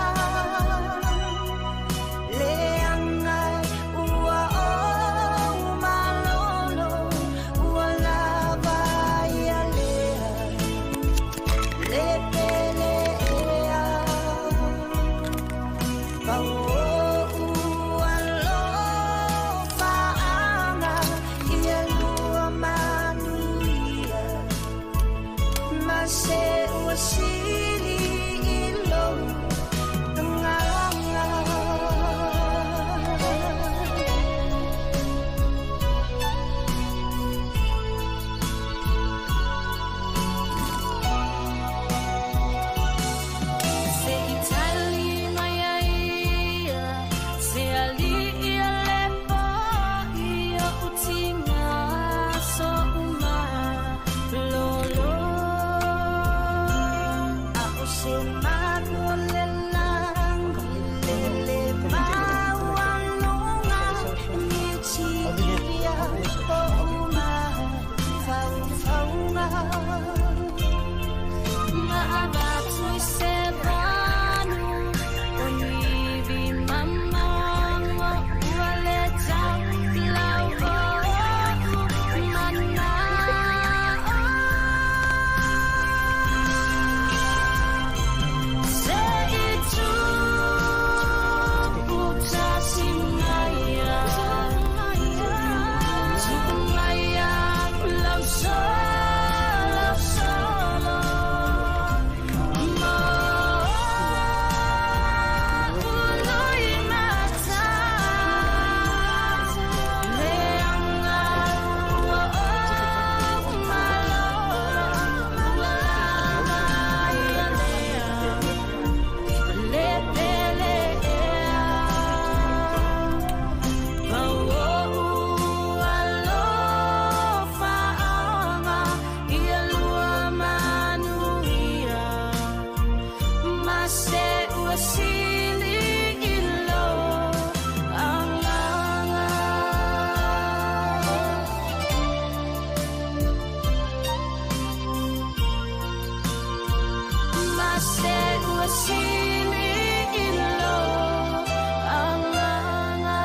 leaga ua ou malolo ua lava ia lea le pele ea pau oʻu alofaaga ia lua manuia ma se ua sili i lou agaga. Se itali mai ai ia, se aliʻi a le poʻi o utinga so umalolo. A o se makua le lagi lele maualuga ni tia o umafaufauga. Ma avatu i se vanu o nivi mamango ua le tau lau oʻu manaʻo. Se i tuʻutasi mai ia, tuʻu mai ia lau solo solo mo uloimata leaga ua ou malolo ua lava ia lea le pele ea pau oʻu alofaaga ia lua manuia ma se ua sili i lou agaga. Ma se ua sili i lou agaga.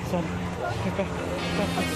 Son, get back, back.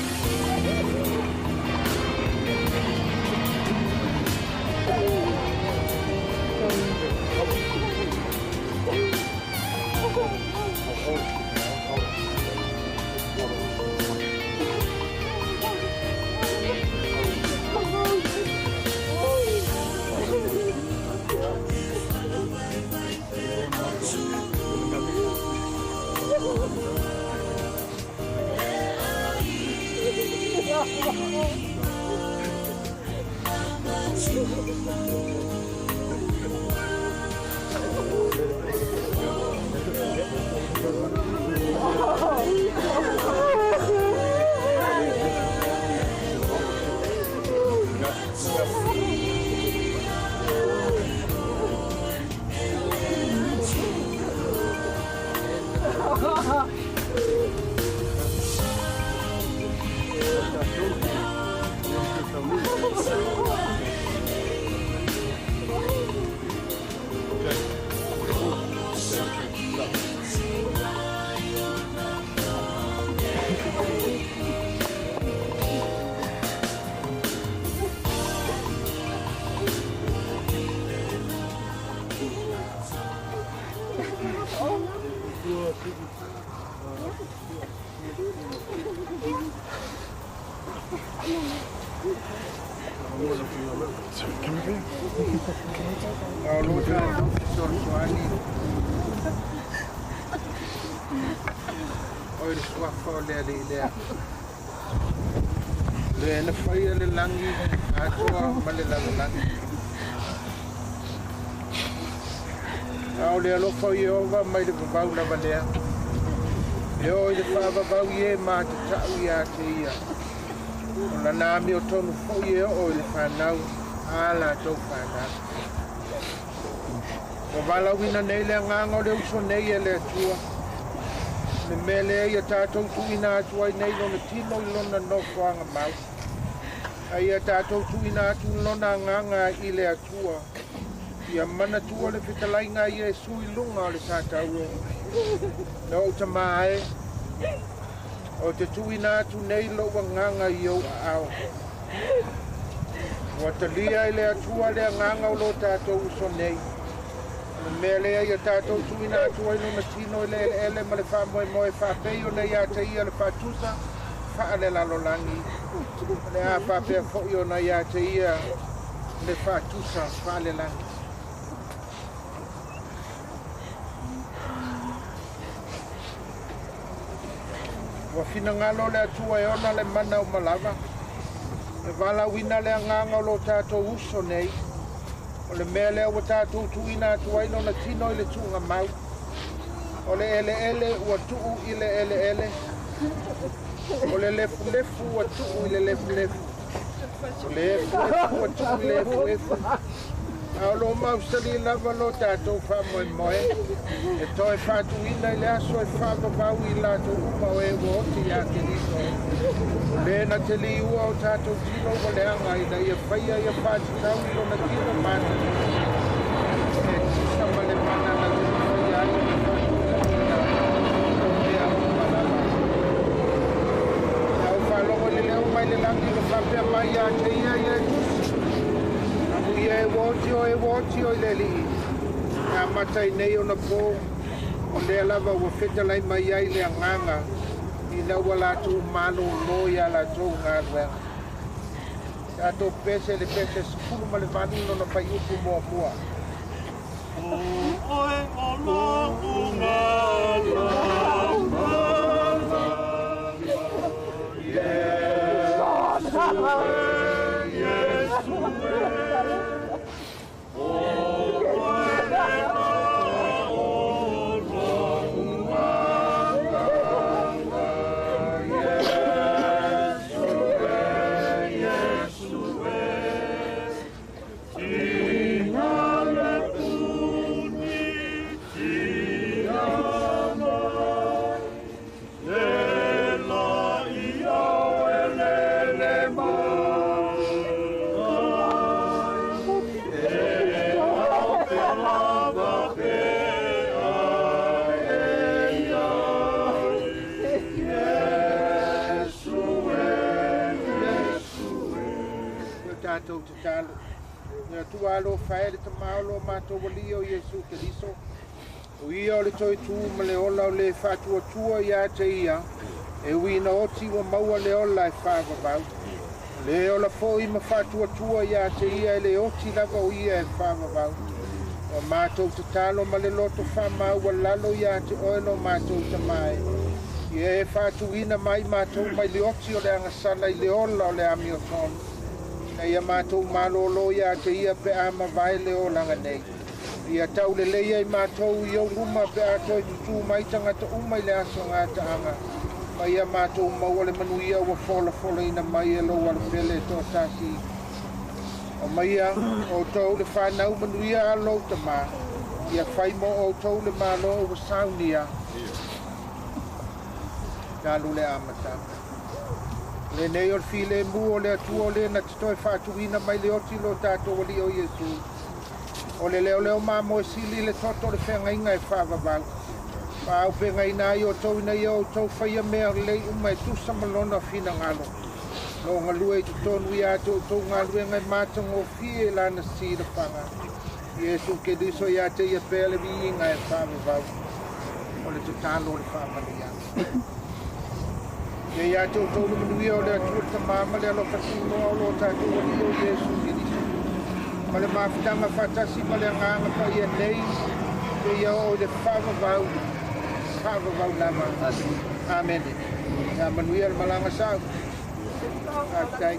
Le na whaia le langi, atua ma le lalolagi. Ao le alofa o Ieova mai le vavau lava lea. E o i le whaavavau i e mā te tau i a te ia. O lana ami o tonu foi e o i le whanau, a la tau whanau. Ua valauina nei le agaga o le uso nei e le Atua. Le mea lea ia tātou tuuina atu ai nei lona tino i lona nofoaga mau. Ai ia tātou tuuina atu lona agaga i le Atua. Ia manatua le fetalaiga a Iesu i luga o le sataua. Na ou tamā e, o te tuuina atu nei lou agaga i ou aao. Ua talia i le Atua le agaga o lo tātou uso nei. Le mea lea ia tātou tuuina atu ai lona tino i le eleele ma le faamoemoe faapei ona ia te ia le faatusa faalelalolagi. Le a faapea foi ona ia te ia le faatusa faalelagi. Ua finagalo le Atua e ona le mana o malava. E valauina le agaga o lo tātou uso nei. O le mea lea ua tātou tuuina atu ai lona tino i le tuuga mau. O le eleele ua tuu i le eleele. O le lefulefu ua tuu i le lefulefu. O le efuefu ua tuu i le efuefu. A o lo mausali lava lo tātou faamoemoe. E toe faatuina i le aso e faavavau i latou uma o e ua oti ia Keriso. O le na te liua o tātou tino ua leaga ina ia faia ia faatatau i lona tino mātatusa. E tusa ma le mana na te faia ai o le faatuina o mea uma lava. Ia o faalogo i le leo mai le lagi ua faapea mai ia te ia ia e tusi. Amu ia e ua oti o i le alii. E amata i nei ona pō, o lea lava ua fetalai mai ai le agaga ina ua latou malōlō ia latou galuega. Tatou pese le pese 18 lona faiupu muamua. Oe o lo'u malama, Iesu e, Iesu e, o oe lena o matou tatalo. Le Atua alofa e le Tama o lo matou Alii o Iesu Keriso, o ia o le toe tu ma le ola o le faatuatua ia te ia, e ui ina oti ua maua le ola e faavavau. O le ola foi ma faatuatua ia te ia e le oti lava o ia e faavavau. O matou tatalo ma le loto faamaualalo ia te oe lo matou Tama e. Ia e faatuina mai matou mai le oti o le agasala i le ola o le amiotonu. Ina ia matou malōlō ia te ia pe a mavae le olaga nei. Ia taulelei ai matou i ou luma pe a toe tutū mai tagata uma i le aso gataaga. Ma ia matou maua le manuia ua folafolaina mai e lou Alopele e toatasi. Aumaia outou le fanau manuia a lou Tama, ia fai mo outou le Malo ua saunia. Talu le amataga. Lenei o le filemu o le Atua o le na te toe faatuina mai le oti lo tatou Alii o Iesu. O le leoleo mamoe sili le toto o le feagaiga e faavavau. Faaaupegaina ai outou ina ia outou faia mea lelei uma e tusa ma lona finagalo. Lo galue i totonu ia te outou galuega e matagofie i lana silafaga. Iesu Keriso ia te ia pea le viiga e faavavau. O le tatalo o le faamanuiaga. Ia ia te outou le manuia o le Atua le Tama ma le alofa tunoa o lo tatou Alii o Iesu Keriso. Ma le mafutaga faatasi ma le Agaga Paia nei, seia oo i le faavavau, faavavau lava. Amene. Ia manuia le malaga sau. Faafetai.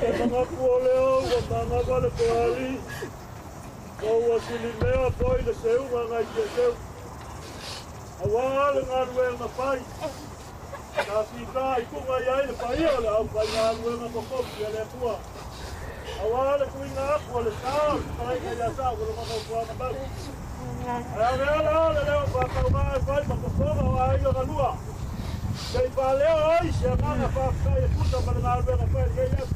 E manatu o lea ua manava le toali, o ua silimea foi le seuga ngai Tiaseu. Auā le galuega fai, sa fita i tuga i ai le paia o le aufaigaluega totofi a le Atua. Auā le tuuina atu o le sa o le fetalaiga ia Saulo ma Nofoaga Mau. Ae avea la le leo faatauvaa e fai ma fofoga o aiga galua, se i faaleo ai se agaga faafetai e tusa ma le galuega fai i lenei aso.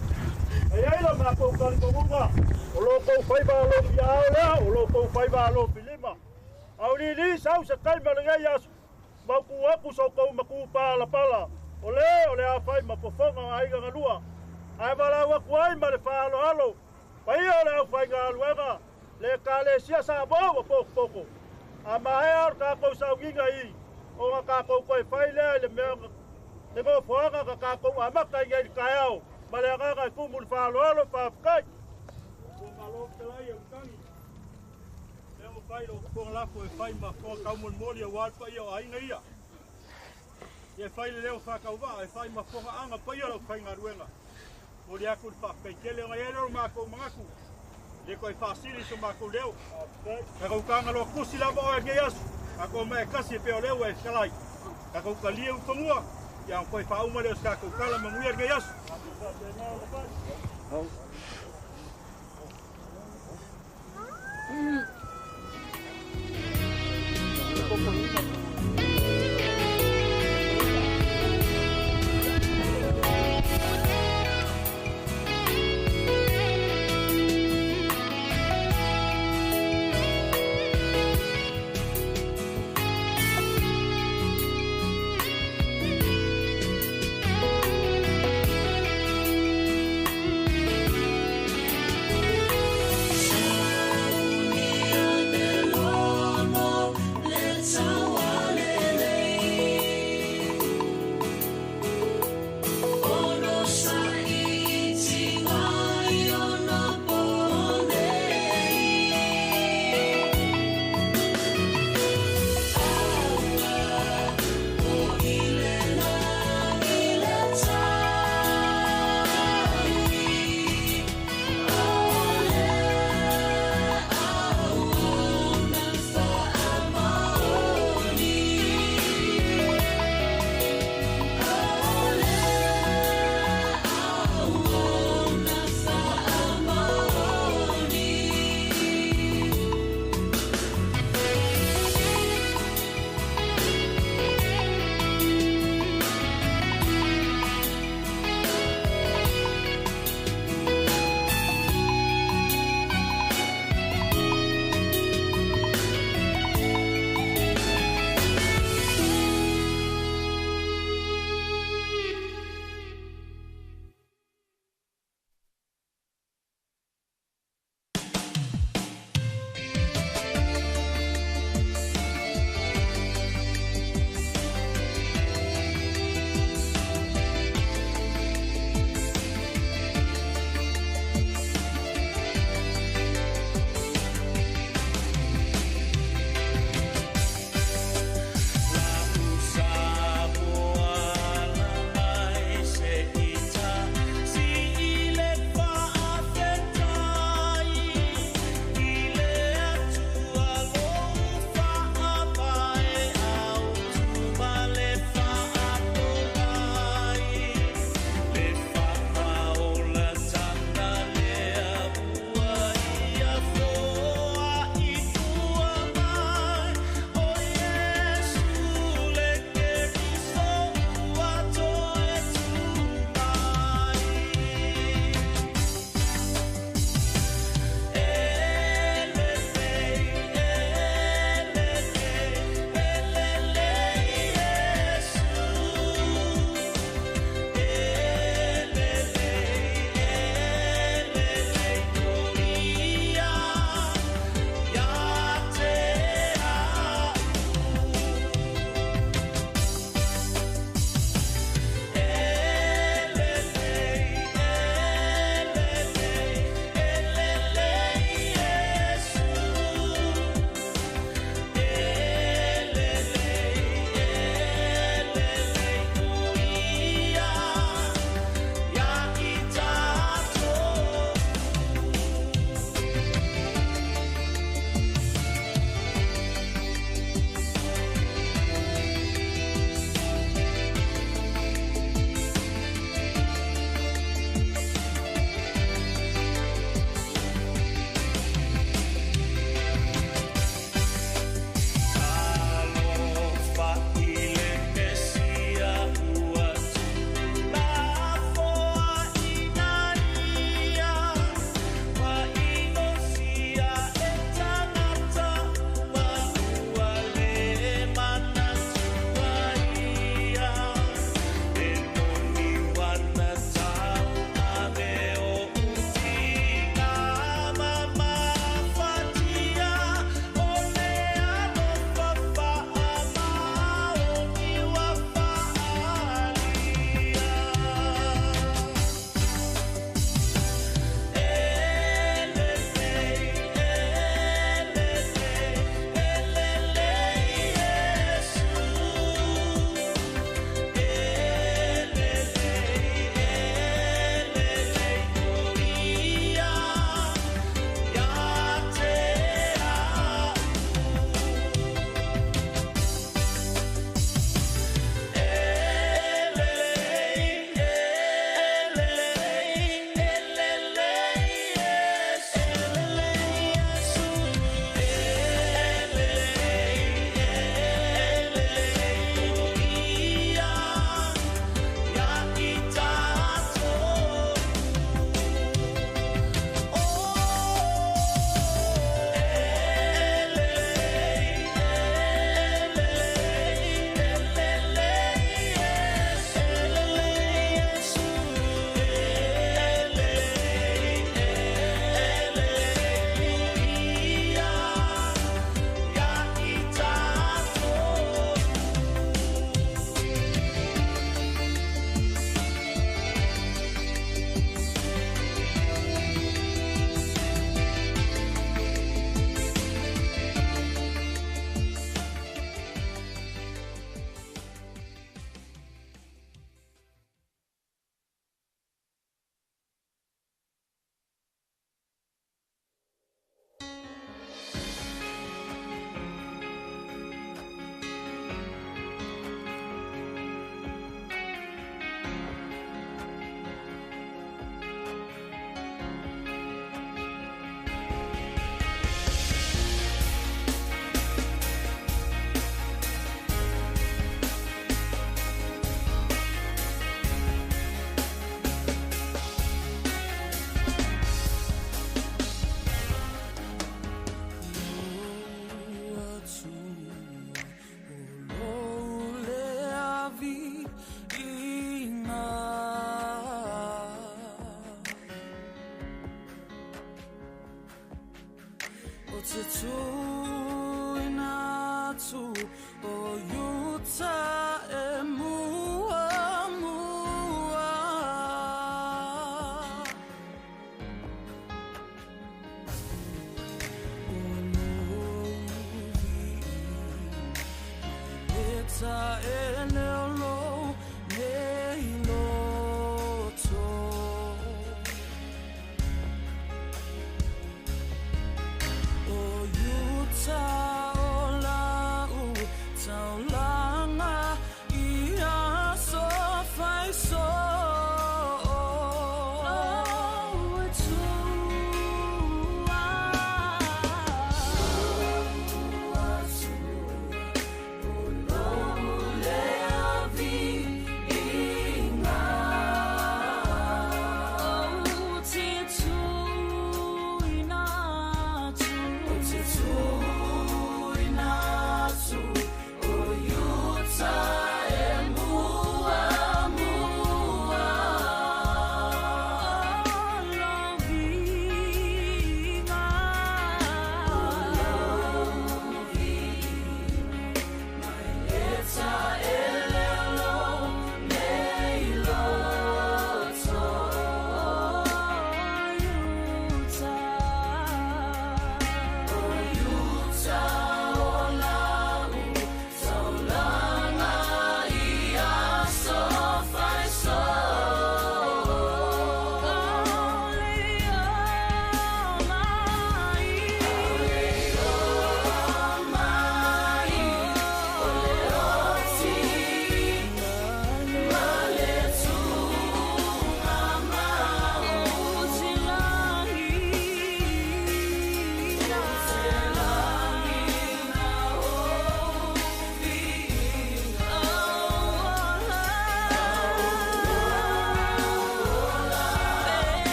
E i ai lo matou talitonuga, o lo outou faiva alofiaao lea, o lo outou faiva alofilima. Auliili sau se taimi o lenei aso, mautu atu so outou matupalapala, o le o le a fai ma fofoga o aiga galua. Ae valaau atu ai ma le faaaloalo, paia o le aufaigaluega, le Ekalesia Samoa ua potopoto. A maea o le tatou sauniga i, ona tatou toe fai lea i le mea le nofoaga na tatou amata ai nei i le taeao, ma le agaga e tumu i le faaaloalo. Faafetai. Ua malo fetalai e Utagi. Lea ua fai lou fofoga lafo e fai ma fofoga taumolimoli aua le paia o aiga ia. Ia e fai le leo faatauvaa e fai ma fogaaga paia o le aufaigaluega. Momoli atu le faafetai tele ona i ai lea o lo matou manatu e le toe faasili so matou leo. Tatou taga loa tusi lava oe i lenei aso, tatou omai e tasi e pei o lea ua e fetalai. Tatou talia ulufanua, ia ona toe faauma lea o se tatou tala manuia lenei aso.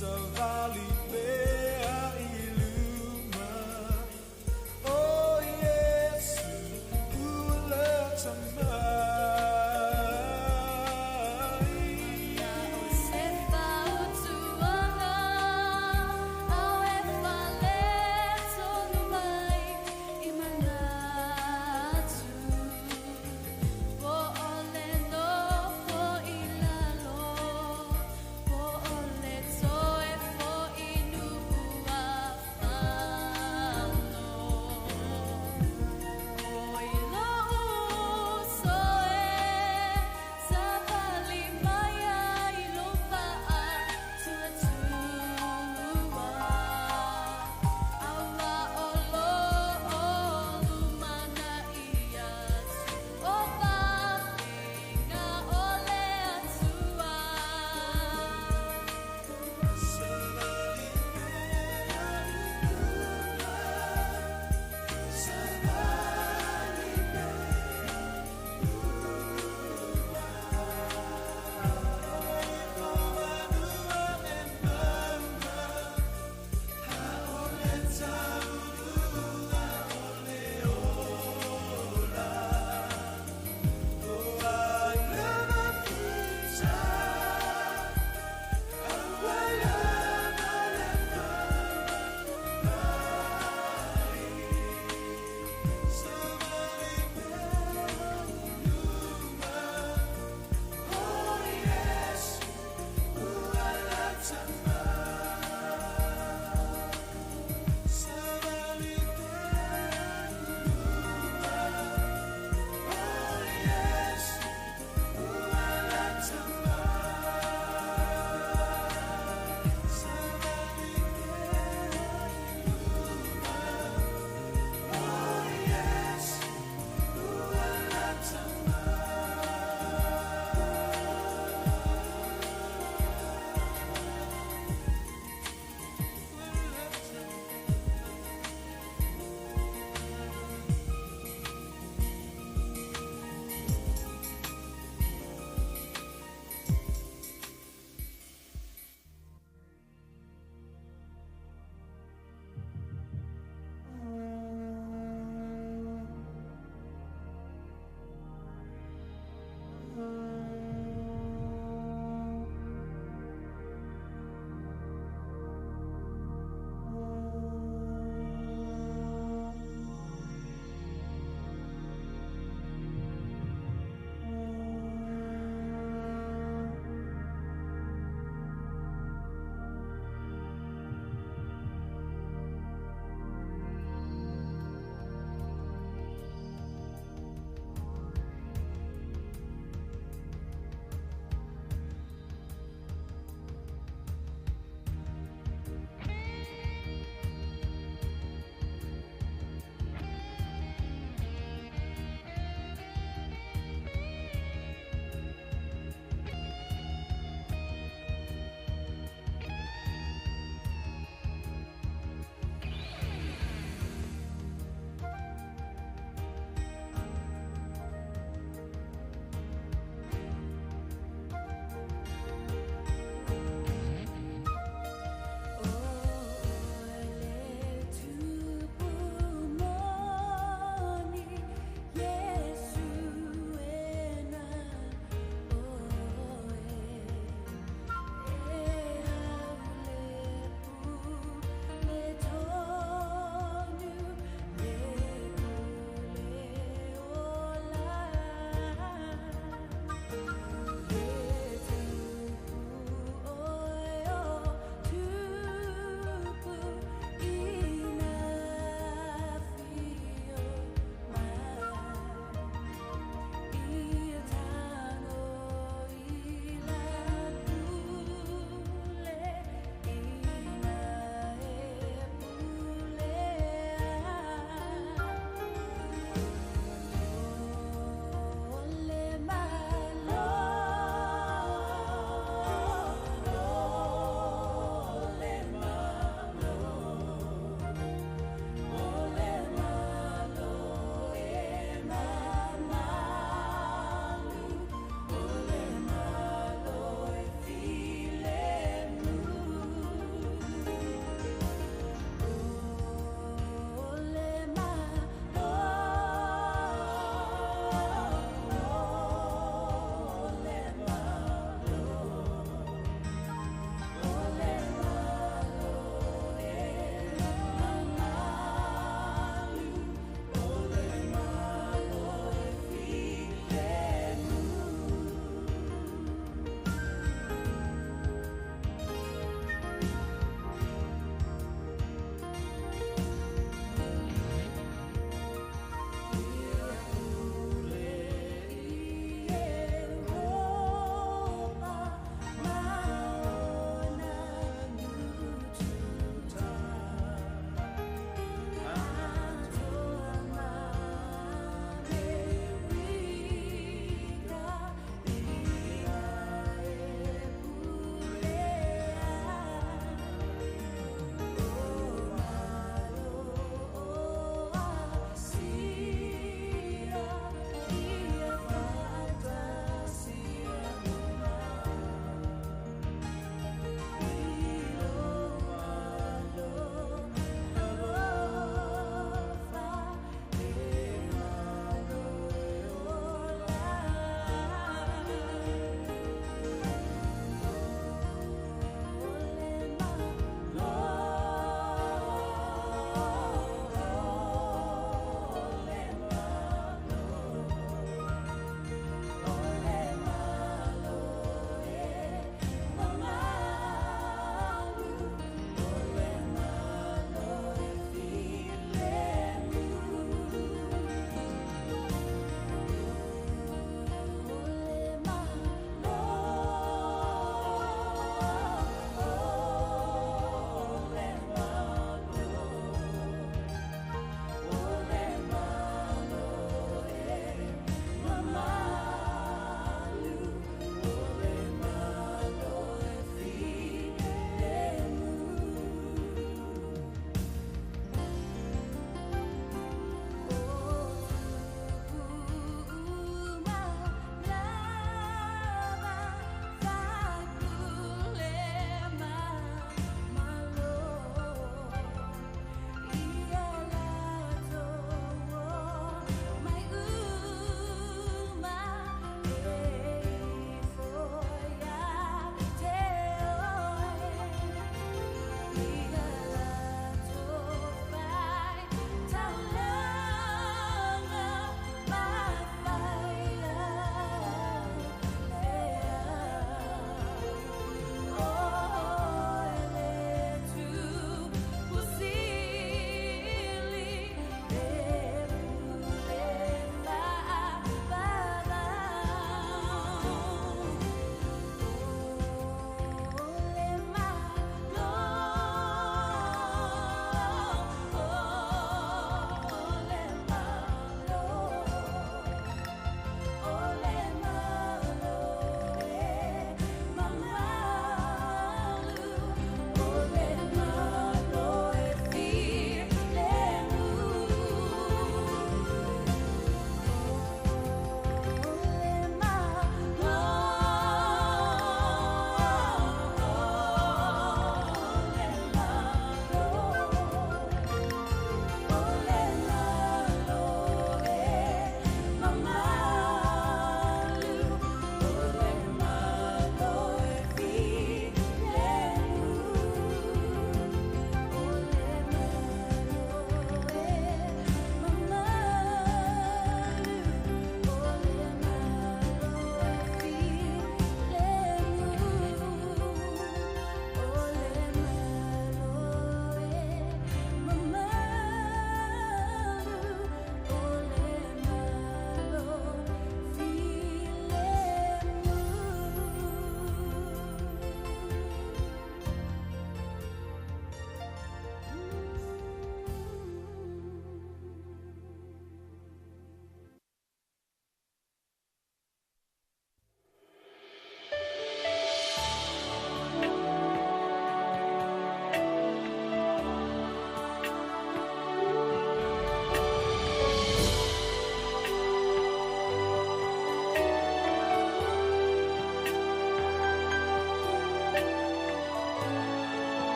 Savali.